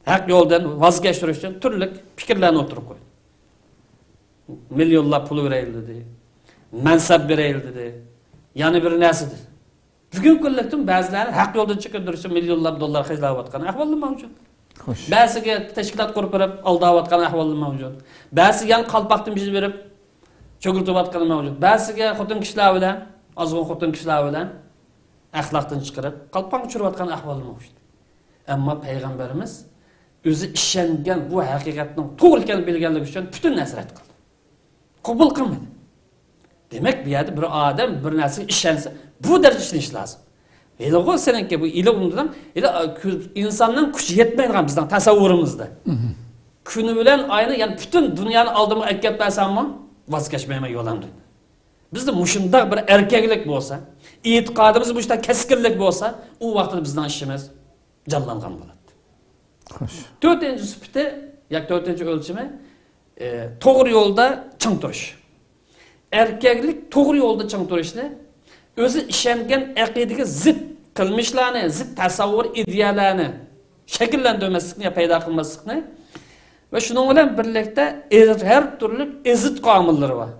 ھەق يولدىن ۋاز كەچتۈرۈش ئۈچۈن تۈرلۈك پىكىرلەرنى ئوتتۇرىغا قويدى. مىليونلاپ پۇل بېرەيلى دېدى. مەنسەپ بېرەيلى دېدى. يەنە بىر نەرسە دېدى. بۈگۈنكى كۈنلۈكتىن بەزىلەر ھەق يولدىن چېكىندۈرۈشتە مىليونلاپ دوللار خەجلەۋاتقان ئەھۋاللار مەۋجۇت. خوش. بەزىسىگە تەشكىلات قۇرۇپ بېرىپ ئالداۋاتقان ئەھۋاللار مەۋجۇت. بەزىسى يەنە قالپاقتىن بېزىپ بېرىپ چۆكۈرتۈۋاتقان مەۋجۇت. بەزىسىگە خوتۇن كىشىلەر بىلەن، ئازغۇن خوتۇن كىشىلەر بىلەن ئەخلاقتىن چىقىرىپ، قالپاققا چۈشۈرۈۋاتقان ئەھۋاللار مەۋجۇت. ئەمما پەيغەمبىرىمىز ئۆزى ئىشەنگەن بۇ ھەقىقەتنىڭ توغرا ئىكەنلىكىنى بىلگەنلىكى ئۈچۈن پۈتۈن نەرسىنى رەت قىلدى. قوبۇل قىلمىدى. دېمەك، بۇ يەردە بىر ئادەم بىر نەرسىگە ئىشەنسە، بۇ دەرىجىدە ئىشىنىش لازىم. ھېلىغۇ سېنىڭكى بۇ ئىلى ئۇندىدىڭ، ھېلى، ئە، كۆز-، ئىنساننىڭ كۈچى يەتمەيدىغان بىزنىڭ تەسەۋۋۇرىمىزدا. كۈنى بىلەن ئاينى، يەنى پۈتۈن دۇنيانى ئالدىمغا ئەكەپ بەرسەممۇ، ۋاز كەچمەيمەن يولۇمدىن. بىزدە مۇشۇنداق بىر ئەركەكلىك بولسا، ئېتىقادىمىز مۇشۇنداق كەسكىنلىك بولسا، ئۇ ۋاقىتتا بىزنىڭ ئىشىمىز جانلانغان بولاتتى. خوش. تۆتىنچى سۈپىتى ياكى تۆتىنچى ئۆلچىمى، ئە، توغرا يولدا چىڭ تۇرۇش. ئەركەكلىك توغرا يولدا چىڭ تۇرۇشنى، ئۆزى ئىشەنگەن ئەقىدىگە زىت قىلمىشلارنى، زىت تەسەۋۋۇر، ئىدىيەلەرنى شەكىللەندۈرمەسلىكنى يا پەيدا قىلماسلىقنى ۋە شۇنىڭ بىلەن بىرلىكتە ئېغىر ھەر تۈرلۈك ئېزىتقۇ ئامىللىرى بار.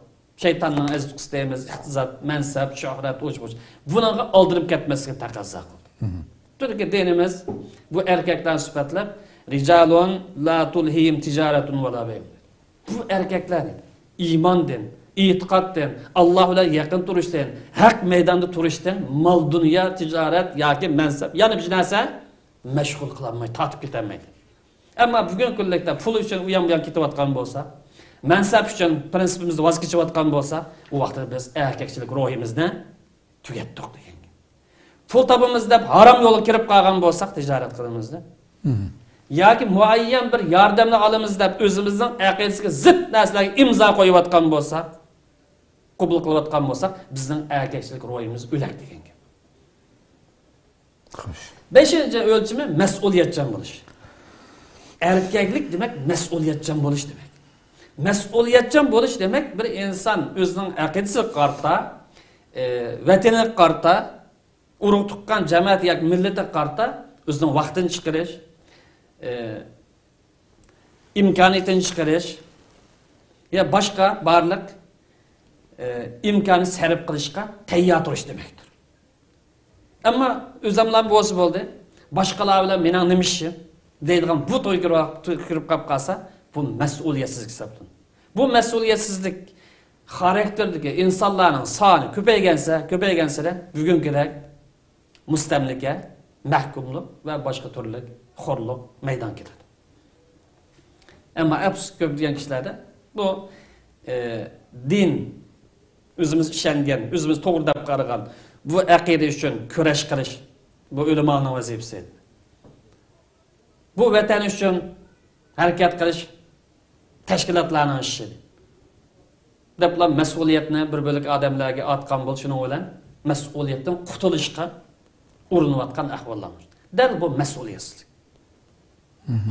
شەيتاننىڭ ئېزىتقۇسى دەيمىز، ئىقتىساد، مەنسەپ، شۆھرەت، ئۇچ-بۇچ. بۇنىڭغا ئالدىنىپ كەتمەسلىكنى تەقەززا قىلدى. چۈنكى دىنىمىز بۇ ئەركەكلەرنى سۈپەتلەپ، رىجالۇن لا تۇلھىھىم تىجارەتۇن ۋەلا بەيئۇن. بۇ ئەركەكلەر دېدى. ئىماندىن، ئېتىقادتىن، ئاللا بىلەن يېقىن تۇرۇشتىن، ھەق مەيداندا تۇرۇشتىن مال-دۇنيا، تىجارەت ياكى مەنسەپ، يەنە بىر نەرسە مەشغۇل قىلالمايدۇ، تارتىپ كېتەلمەيدۇ. ئەمما بۈگۈنكى كۈنلۈكتە پۇل ئۈچۈن ئۇيان-بۇيان كېتىۋاتقان بولسا، مەنسەپ ئۈچۈن پىرىنسىپىمىزدىن ۋاز كېچىۋاتقان بولسا، ئۇ ۋاقىتتا بىز ئەركەكچىلىك روھىمىزنى تۈگەتتۇق دېگەن گەپ. پۇل تاپىمىز دەپ ھارام يولغا كىرىپ قالغان بولساق، تىجارەت قىلىمىز دەپ، ياكى مۇئەييەن بىر ياردەمنى ئالىمىز دەپ ئۆزىمىزنىڭ ئەقىدىسىگە زىت نەرسىلەرگە ئىمزا قويۇۋاتقان بولساق، قوبۇل قىلىۋاتقان بولساق، بىزنىڭ ئەركەكچىلىك روھىمىز ئۆلەك دېگەن گەپ. خوش. بەشىنچى ئۆلچىمى مەسئۇلىيەتچان بولۇش. ئەركەكلىك دېمەك مەسئۇلىيەتچان بولۇش دېمەك. مەسئۇلىيەتچان بولۇش دېمەك بىر ئىنسان ئۆزىنىڭ ئەقىدىسىگە قارىتا، ئى، ۋەتىنىگە قارىتا، ئۇرۇق تۇغقان جەمەت ياكى مىللىتىگە قارىتا ئۆزىنىڭ ۋاقتىنى چىقىرىش، ئى، ئىمكانىيىتىنى چىقىرىش، يا باشقا بارلىق، ئى، ئىمكاننى سەرپ قىلىشقا تەييار تۇرۇش دېمەكتۇر. ئەمما ئۆزۈملا بولسا بولدى، باشقىلار بىلەن مېنىڭ نېمە ئىشىم دەيدىغان بۇ تويغا كىرىپ قاپ قالسا، بۇ مەسئۇلىيەتسىزلىك ھېسابلىنىدۇ. بۇ مەسئۇلىيەتسىزلىك خاراكتېردىكى ئىنسانلارنىڭ سانى كۆپەيگەنسېرى، كۆپەيگەنسېرى بۈگۈنكىدەك مۇستەملىكە، مەھكۇملۇق ۋە باشقا تۈرلۈك خورلۇق مەيدانغا كېلىدۇ. ئەمما ئەپسۇسكى، كۆپلىگەن كىشىلەردە بۇ، ئى، دىن، ئۆزىمىز ئىشەنگەن، ئۆزىمىز توغرا دەپ قارىغان بۇ ئەقىدە ئۈچۈن كۈرەش قىلىش، بۇ ئۆلىمانىڭ ۋەزىپىسى. بۇ ۋەتەن ئۈچۈن ھەرىكەت قىلىش تەشكىلاتلارنىڭ ئىشى دەپلا مەسئۇلىيەتنى بىر بۆلەك ئادەملەرگە ئارتقان بولۇپ، شۇنىڭ بىلەن مەسئۇلىيەتتىن قۇتۇلۇشقا ئۇرۇنۇۋاتقان ئەھۋاللار. دەل بۇ مەسئۇلىيەتسىزلىك.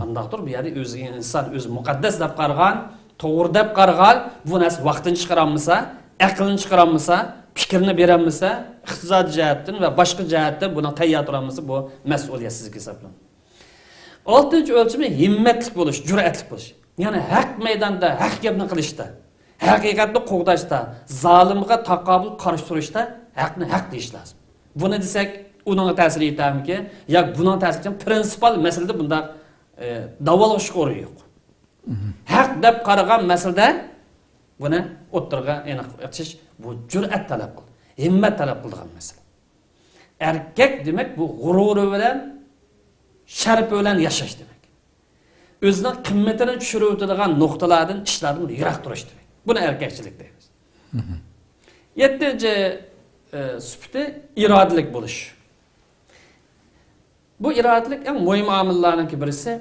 قانداقتۇر بۇ يەردە ئۆزى ئىنسان، ئۆزى مۇقەددەس دەپ قارىغان، توغرا دەپ قارىغان، بۇ نەرسە ۋاقتىنى چىقىرالمىسا، ئەقلىنى چىقىرالمىسا، پىكرىنى بېرەلمىسە، ئىقتىسادىي جەھەتتىن ۋە باشقا جەھەتتىن بۇنىڭ تەييار تۇرالمىسا، بۇ مەسئۇلىيەتسىزلىك ھېسابلىنىدۇ. ئالتىنچى ئۆلچىمى ھىممەتلىك بولۇش، جۈرئەتلىك بولۇش. يەنى ھەق مەيداندا ھەق گەپنى قىلىشتا، ھەقىقەتنى قوغداشتا، زالىمغا تاقابىل قارشى تۇرۇشتا ھەقنى ھەق دېيىش لازىم. بۇنى دېسەك، ئۇنىڭغا تەسىر يېتەرمىكىن؟ ياكى بۇنىڭ تەسىرى يېتەرمىكىن؟ پرىنسىپال مەسىلىدە بۇنداق، ئى، داۋالغۇشقا ئورۇن يوق. ھەق دەپ قارىغان مەسىلىدە بۇنى ئوتتۇرىغا ئېنىق ئېتىش، بۇ جۈرئەت تەلەپ قىلىدۇ، ھىممەت تەلەپ قىلىدىغان مەسىلە. ئەركەك دېمەك، بۇ غۇرۇرى بىلەن، شەرىپى بىلەن ياشاش دېمەك. ئۆزىنىڭ قىممىتىنى چۈشۈرۈۋېتىدىغان نۇقتىلاردىن، ئىشلاردىن يىراق تۇرۇش دېمەك. بۇنى ئەركەكچىلىك دەيمىز. يەتتىنچى، ئى، سۈپىتى ئىرادىلىك بولۇش. بۇ ئىرادىلىك ئەڭ مۇھىم ئامىللارنىڭكى بىرسى.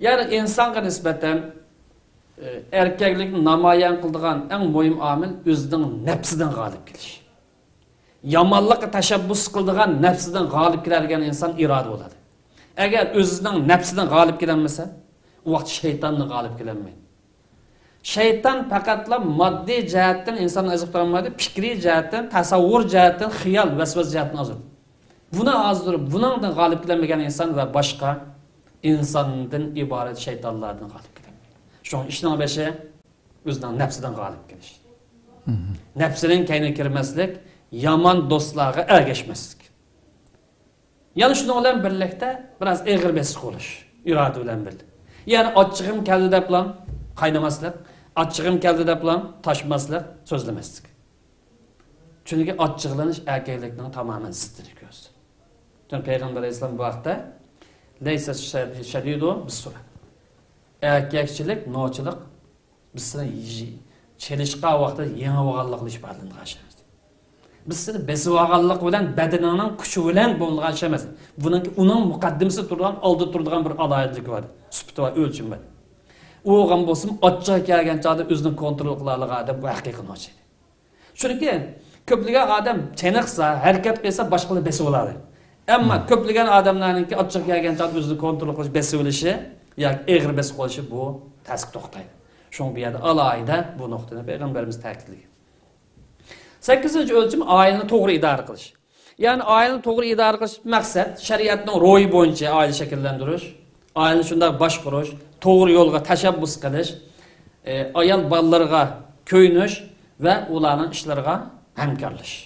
يەنى ئىنسانغا نىسبەتەن، ئى، ئەركەكلىكنى نامايان قىلىدىغان ئەڭ مۇھىم ئامىل ئۆزىنىڭ نەپسىدىن غالىب كېلىش. يامانلىققا تەشەببۇس قىلىدىغان نەپسىدىن غالىب كېلەلىگەن ئىنسان ئىرادە بولىدۇ. ئەگەر ئۆزىنىڭ نەپسىدىن غالىب كېلەلمىسە، ئۇ ۋاقىت شەيتاندىن غالىب كېلەلمەيدۇ. شەيتان پەقەتلا ماددىي جەھەتتىن ئىنساننى ئېزىقتۇرالمايدۇ، پىكرىي جەھەتتىن، تەسەۋۋۇر جەھەتتىن، خىيال، ۋەسۋەسە جەھەتتىن ئازدۇرىدۇ. بۇنى ئازدۇرۇپ، بۇنىڭدىن غالىب كېلەلمىگەن ئىنسان ۋە باشقا ئىنساندىن ئىبارەت شەيتانلاردىن غالىب كېلەلمەيدۇ. شۇڭا ئىشنىڭ بېشى ئۆزىنىڭ نەپسىدىن غالىب كېلىش. نەپسىنىڭ كەينىگە كىرمەسلىك، يامان دوستلارغا ئەگەشمەسلىك. يەنە شۇنىڭ بىلەن بىرلىكتە بىراز ئېغىر بېسىق بولۇش، ئىرادە بىلەن بىللە. يەنى ئاچچىقىم كەلدى دەپلا قاينىماسلىق، ئاچچىقىم كەلدى دەپلا تاشماسلىق، سۆزلىمەسلىك. چۈنكى ئاچچىقلىنىش ئەركەكلىكنىڭ تامامەن زىتىنى كۆرسىتىدۇ. چۈنكى پەيغەمبەر ئەلەيھىسسالام بۇ ھەقتە، لەيسە شەدىدۇ بىسسۇرە. ئەركەكچىلىك نوچىلىق، بىز سېنى يېشى-، چېلىشقان ۋاقتىدا يېڭىۋالغانلىقلا ئىپادىلىنىدىغان ئىش ئەمەس. بىز سېنى بېسىۋالغانلىق بىلەن، بەدىنىڭنىڭ كۈچى بىلەن بولىدىغان ئىش ئەمەس. بۇنىڭكى، ئۇنىڭ مۇقەددىمىسىدە تۇرىدىغان، ئالدىدا تۇرىدىغان بىر ئالاھىدىلىكى بار، سۈپىتى بار، ئۆلچىمى بار. ئۇ بولغان بولسىمۇ، ئاچچىقى كەلگەن چاغدا ئۆزىنى كونترول قىلالايدىغان ئادەم، بۇ ھەقىقىي نوچى. چۈنكى كۆپلىگەن ئادەم چېنىقسا، ھەرىكەت قىلسا، باشقىلار بېسىۋالالايدۇ. ئەمما كۆپلىگەن ئادەملەرنىڭكى ئاچچىقى كەلگەن چاغدا ئۆزىنى كونترول قىلىش، بېسىۋېلىشى ياكى ئېغىر بېسىق بولۇشى بۇ تەسكە توختايدۇ. شۇڭا بۇ يەردە ئالاھىدە بۇ نۇقتىنى پەيغەمبىرىمىز تەكىتلىگەن. سەككىزىنچى ئۆلچىمى ئائىلىنى توغرا ئىدارە قىلىش. يەنى ئائىلىنى توغرا ئىدارە قىلىش مەقسەت، شەرىئەتنىڭ روھى بويىچە ئائىلە شەكىللەندۈرۈش، ئائىلىنى شۇنداق باشقۇرۇش، توغرا يولغا تەشەببۇس قىلىش، ئايال بالىلىرىغا كۆيۈنۈش ۋە ئۇلارنىڭ ئىشلىرىغا ھەمكارلىشىش.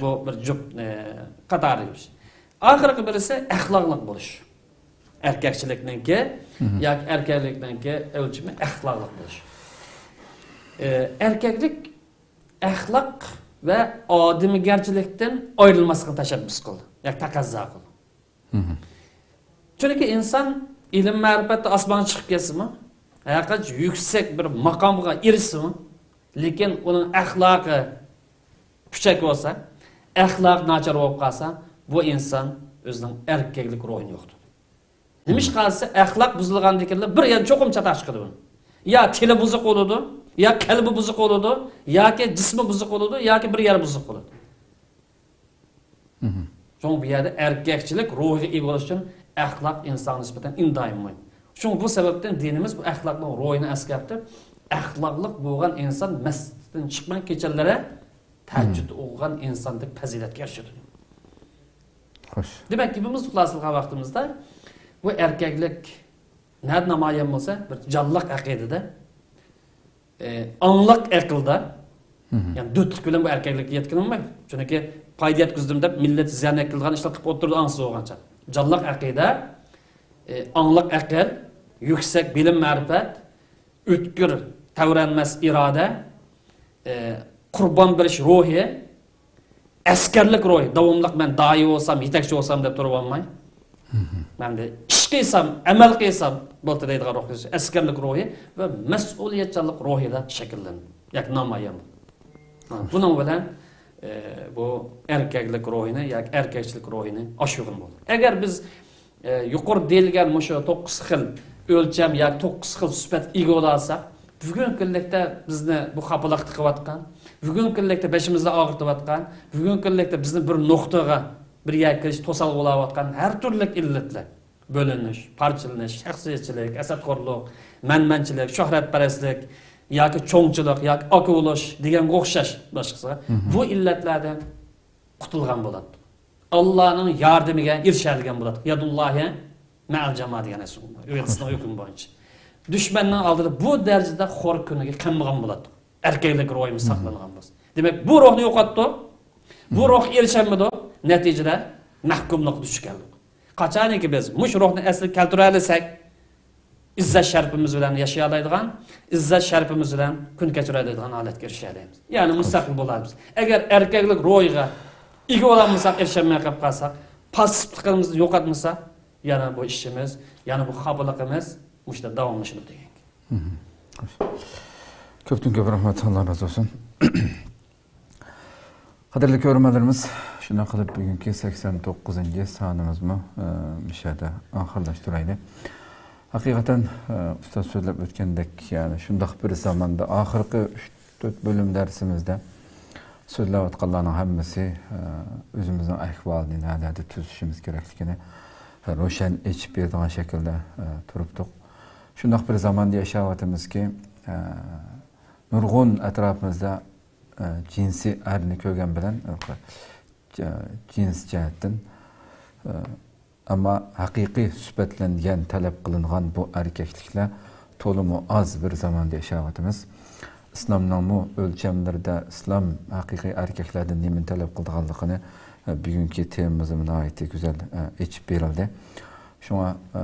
بۇ بىر جۈپ، قاتاردا يۈرۈش. ئاخىرقى بىرسى ئەخلاقلىق بولۇش. ئەركەكچىلىكنىڭكى ياكى ئەركەكلىكنىڭكى ئۆلچىمى ئەخلاقلىق بولۇش. ئەركەكلىك ئەخلاق ۋە ئادىمىگەرچىلىكتىن ئايرىلماسلىقنى تەشەببۇس قىلىدۇ ياكى تەقەززا قىلىدۇ. چۈنكى ئىنسان ئىلىم-مەرىپەتتە ئاسمانغا چىقىپ كەتسىمۇ، ھەرقانچە يۈكسەك بىر ماقامغا ئېرىشسىمۇ، لېكىن ئۇنىڭ ئەخلاقى پۈچەك بولسا، ئەخلاق ناچار بولۇپ قالسا، بۇ ئىنسان ئۆزىنىڭ ئەركەكلىك روھىنى يوقىتىدۇ. نېمىشقا دېسە، ئەخلاق بۇزۇلغاندىن كېيىنلا بىر يەردە چوقۇم چاتاق چىقىدۇ بۇنىڭ. يا تىلى بۇزۇق بولىدۇ، يا قەلبى بۇزۇق بولىدۇ، ياكى جىسمى بۇزۇق بولىدۇ، ياكى بىر يەر بۇزۇق بولىدۇ. شۇڭا بۇ يەردە ئەركەكچىلىك روھىغا ئىگە بولۇش ئۈچۈن ئەخلاق ئىنسانغا نىسبەتەن ئىنتايىن مۇھىم. شۇڭا بۇ سەۋەبتىن دىنىمىز بۇ ئەخلاقنىڭ روھىنى ئەسكەرتىپ، ئەخلاقلىق بولغان ئىنسان مەسچىتتىن چىقماي كېچىلىرى تەھەججۇد ئوقۇغان ئىنساندەك پەزىلەتكە ئېرىشىدۇ. خوش. دېمەك، گېپىمىزنى خۇلاسىلىغان ۋاقتىمىزدا، بۇ ئەركەكلىك نەدە نامايان بولسا، بىر جانلىق ئەقىدىدە، ئاڭلىق ئەقىلدە، يەنى دۆتلۈك بىلەن بۇ ئەركەكلىككە يەتكىلى بولمايدۇ. چۈنكى پايدا يەتكۈزدۈم دەپ مىللەت زىيان يەتكۈزىدىغان ئىشلار قىلىپ ئولتۇرىدۇ ئاڭسىز بولغانچە. جانلىق ئەقىدە، ئاڭلىق ئەقىل، يۈكسەك بىلىم مەرىپەت، ئۆتكۈر تەۋرەنمەس ئىرادە، قۇربان بېرىش روھى، ئەسكەرلىك روھى، داۋاملىق مەن دائىي بولسام، يېتەكچى بولسام دەپ تۇرۇۋالماي، مەن ئىش قىلسام، ئەمەل قىلسام بولدى دەيدىغان روھ، ئەسكەرلىك روھى ۋە مەسئۇلىيەتچانلىق روھىدا شەكىللىنىدۇ ياكى نامايان بولىدۇ. بۇنىڭ بىلەن، ئە، بۇ ئەركەكلىك روھىنى ياكى ئەركەكچىلىك روھىنى ئاشۇرغىلى بولىدۇ. ئەگەر بىز، ئە، يۇقىرىدا دېيىلگەن مۇشۇ توققۇز خىل ئۆلچەم ياكى توققۇز خىل سۈپەتكە ئىگە بولالىساق، بۈگۈنكى كۈنلۈكتە بىزنى بۇ خاپىلىقتا قىلىۋاتقان، بۈگۈنكى كۈنلۈكتە بېشىمىزنى ئاغرىتىۋاتقان، بۈگۈنكى كۈنلۈكتە بىزنى بىر نۇقتىغا، بىر يەرگە كېلىش توسالغۇ بولاۋاتقان ھەر تۈرلۈك ئىللەتلەر، بۆلۈنۈش، پارچىلىنىش، شەخسىيەتچىلىك، ھەسەتخورلۇق، مەنمەنچىلىك، شۆھرەتپەرەسلىك ياكى چوڭچىلىق ياكى ئاكا بولۇش دېگەنگە ئوخشاش باشقىسىغا، بۇ ئىللەتلەردىن قۇتۇلغان بولاتتۇق. ئاللانىڭ ياردىمىگە ئېرىشەلىگەن بولاتتۇق. يادۇللاھى مەئەل جامائە دېگەن ئەسلى ئۇيغۇرچىنىڭ ھۆكمى بويىچە. دۈشمەننىڭ ئالدىدا بۇ دەرىجىدە خور كۈنىگە قالمىغان بولاتتۇق. ئەركەكلىك روھىمىز ساقلانغان بولسا. دېمەك، بۇ روھنى يوقاتتۇق. بۇ روھقا ئېرىشەلمىدۇق. نەتىجىدە مەھكۇملۇققا دۇچ كەلدۇق. قاچانكى بىز مۇشۇ روھنى ئەسلىگە كەلتۈرەلىسەك، ئىززەت شەرىپىمىز بىلەن ياشىيالايدىغان، ئىززەت شەرىپىمىز بىلەن كۈن كەچۈرەلەيدىغان ھالەتكە ئېرىشەلەيمىز. يەنى مۇستەقىل بولالمىز. ئەگەر ئەركەكلىك روھىغا ئىگە بولالمىساق، ئېرىشەلمەي قېلىپ قالساق، پاسسىپلىقىمىزنى يوقاتمىساق، يەنە بۇ ئىشىمىز، يەنە بۇ خاپىلىقىمىز مۇشۇنداق داۋاملىشىدۇ دېگەن گەپ. كۆپتىن كۆپ رەھمەت، ئاللا رازى بولسۇن. قەدىرلىك كۆرۈرمەنلىرىمىز، شۇنداق قىلىپ بۈگۈنكى سەكسەن توققۇزىنچى سانىمىزمۇ، ئە، مۇشۇ يەردە ئاخىرلاشتۇرايلى. ھەقىقەتەن، ئە، ئۇستاز سۆزلەپ ئۆتكەندەك، يەنى شۇنداق بىر زاماندا ئاخىرقى ئۈچ، تۆت بۆلۈم دەرسىمىزدە سۆزلەۋاتقانلارنىڭ ھەممىسى، ئە، ئۆزىمىزنىڭ ئەھۋالىنى نەلەردە تۈزىتىشىمىز كېرەكلىكىنى روشەن ئېچىپ بېرىدىغان شەكىلدە، ئە، تۇرۇپتۇق. شۇنداق بىر زاماندا ياشاۋاتىمىزكى، ئە، نۇرغۇن ئەتراپىمىزدا ئە، جىنسىي ئەرنى كۆرگەن بىلەن، جىنس جەھەتتىن، ئە، ئەمما ھەقىقىي سۈپەتلەنگەن، تەلەپ قىلىنغان بۇ ئەركەكلىكلەر تولىمۇ ئاز بىر زاماندا ياشاۋاتىمىز. ئىسلامنىڭمۇ ئۆلچەملىرىدە ئىسلام ھەقىقىي ئەركەكلەردىن نېمىنى تەلەپ قىلىدىغانلىقىنى، ئە، بۈگۈنكى تېمىمىزدا ناھايىتى گۈزەل، ئە، ئېچىپ بېرىلدى. شۇڭا، ئە،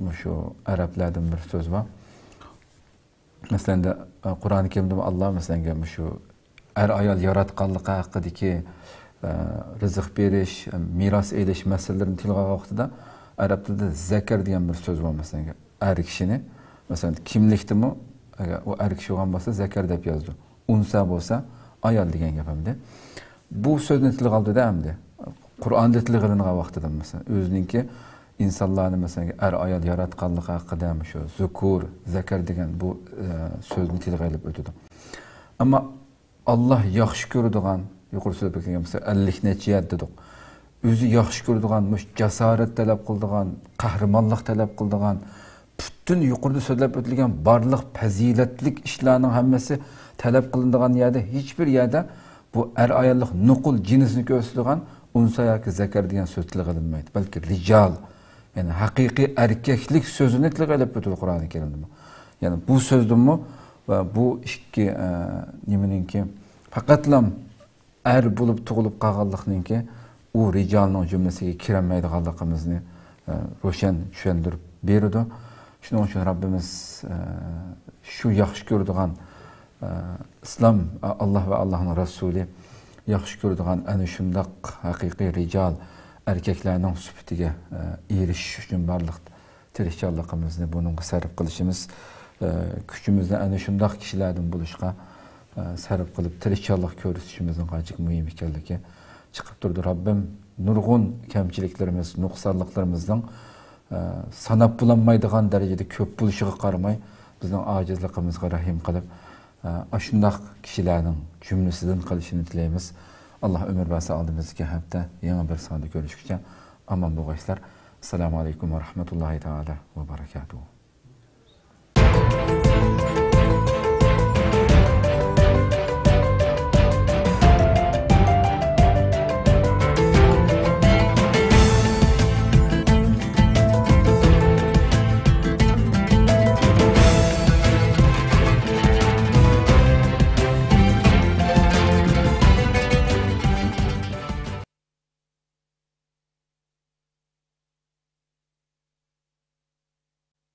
مۇشۇ ئەرەبلەردىن بىر سۆز بار. مەسىلەن، قۇرئان كەرىمدىمۇ ئاللا، مەسىلەن، مۇشۇ ئەر-ئايال ياراتقانلىقى ھەققىدىكى، ئە، رىزىق بېرىش، مىراس ئېلىش مەسىلىلىرىنى تىلغا ئالغان ۋاقتىدا ئەرەب تىلىدا زەكەر دېگەن بىر سۆز بار، مەسىلەن، ئەر كىشىنى، مەسىلەن، كىملىكتىمۇ، ئەگەر ئۇ ئەر كىشى بولغان بولسا، زەكەر دەپ يازىدۇ. ئۇنسا بولسا، ئايال دېگەن گەپ ئەمدى. بۇ سۆزنى تىلغا ئالدىدا ئەمدى. قۇرئاندا تىلغا ئېلىنغان ۋاقتىدا، مەسىلەن، ئۆزىنىڭكى ئىنسانلارنى، مەسىلەن، ئەر-ئايال ياراتقانلىقى ھەققىدە مۇشۇ زۇكۇر، زەكەر دېگەن بۇ، ئە، سۆزنى تىلغا ئېلىپ ئۆتىدۇ. ئەمما ئاللا ياخشى كۆرىدىغان، يۇقىرىدا سۆزلەپ ئۆتكەن، مەسىلەن، ئەللىك نەچچە يەردىدۇق. ئۆزى ياخشى كۆرىدىغان، مۇشۇ جاسارەت تەلەپ قىلىدىغان، قەھرىمانلىق تەلەپ قىلىدىغان، پۈتۈن يۇقىرىدا سۆزلەپ ئۆتۈلگەن بارلىق پەزىلەتلىك ئىشلارنىڭ ھەممىسى تەلەپ قىلىنىدىغان يەردە، ھېچبىر يەردە بۇ ئەر-ئاياللىق نوقۇل جىنسنى كۆرسىتىدىغان ئۇنسا ياكى زەكەر دېگەن سۆز تىلغا ئېلىنمايدۇ. بەلكى رىجال، يەنى ھەقىقىي ئەركەكلىك سۆزىنى تىلغا ئېلىپ ئۆتىدۇ قۇرئانى كەرىمدىمۇ. يەنى بۇ سۆزدىنمۇ ۋە بۇ ئىككى، ئە، نېمىنىڭكى پەقەتلا ئەر بولۇپ تۇغۇلۇپ قالغانلىقنىڭكى ئۇ رىجالنىڭ جۈملىسىگە كىرەلمەيدىغانلىقىمىزنى، ئە، روشەن چۈشەندۈرۈپ بېرىدۇ. شۇنىڭ ئۈچۈن رەببىمىز، ئە، شۇ ياخشى كۆرىدىغان، ئە، ئىسلام، ئە، ئاللا ۋە ئاللانىڭ رەسۇلى ياخشى كۆرىدىغان ئەنە شۇنداق ھەقىقىي رىجال ئەركەكلەرنىڭ سۈپىتىگە، ئە، ئېرىشىش ئۈچۈن بارلىق تىرىشچانلىقىمىزنى بۇنىڭغا سەرپ قىلىشىمىز، ئە، كۈچىمىزنى ئەنە شۇنداق كىشىلەردىن بولۇشقا، ئە، سەرپ قىلىپ، تىرىشچانلىق كۆرسىتىشىمىزنىڭ ناھايىتى مۇھىم ئىكەنلىكى چىقىپ تۇرىدۇ. رەببىم نۇرغۇن كەمچىلىكلىرىمىز، نۇقسانلىقلىرىمىزنىڭ، ئە، ساناپ بولالمايدىغان دەرىجىدە كۆپ بولۇشىغا قارىماي، بىزنىڭ ئاجىزلىقىمىزغا رەھىم قىلىپ، ئە، ئاشۇنداق كىشىلەرنىڭ جۈملىسىدىن قىلىشىنى تىلەيمىز. ئاللا ئۆمۈر بەرسە، ئالدىمىزدىكى ھەپتە يېڭى بىر ساندا كۆرۈشكىچە ئامان بولغايسىلەر. ئەسسالامۇ ئەلەيكۇم ۋە رەھمەتۇللاھى تائالا ۋە بەرەكاتۇھۇ.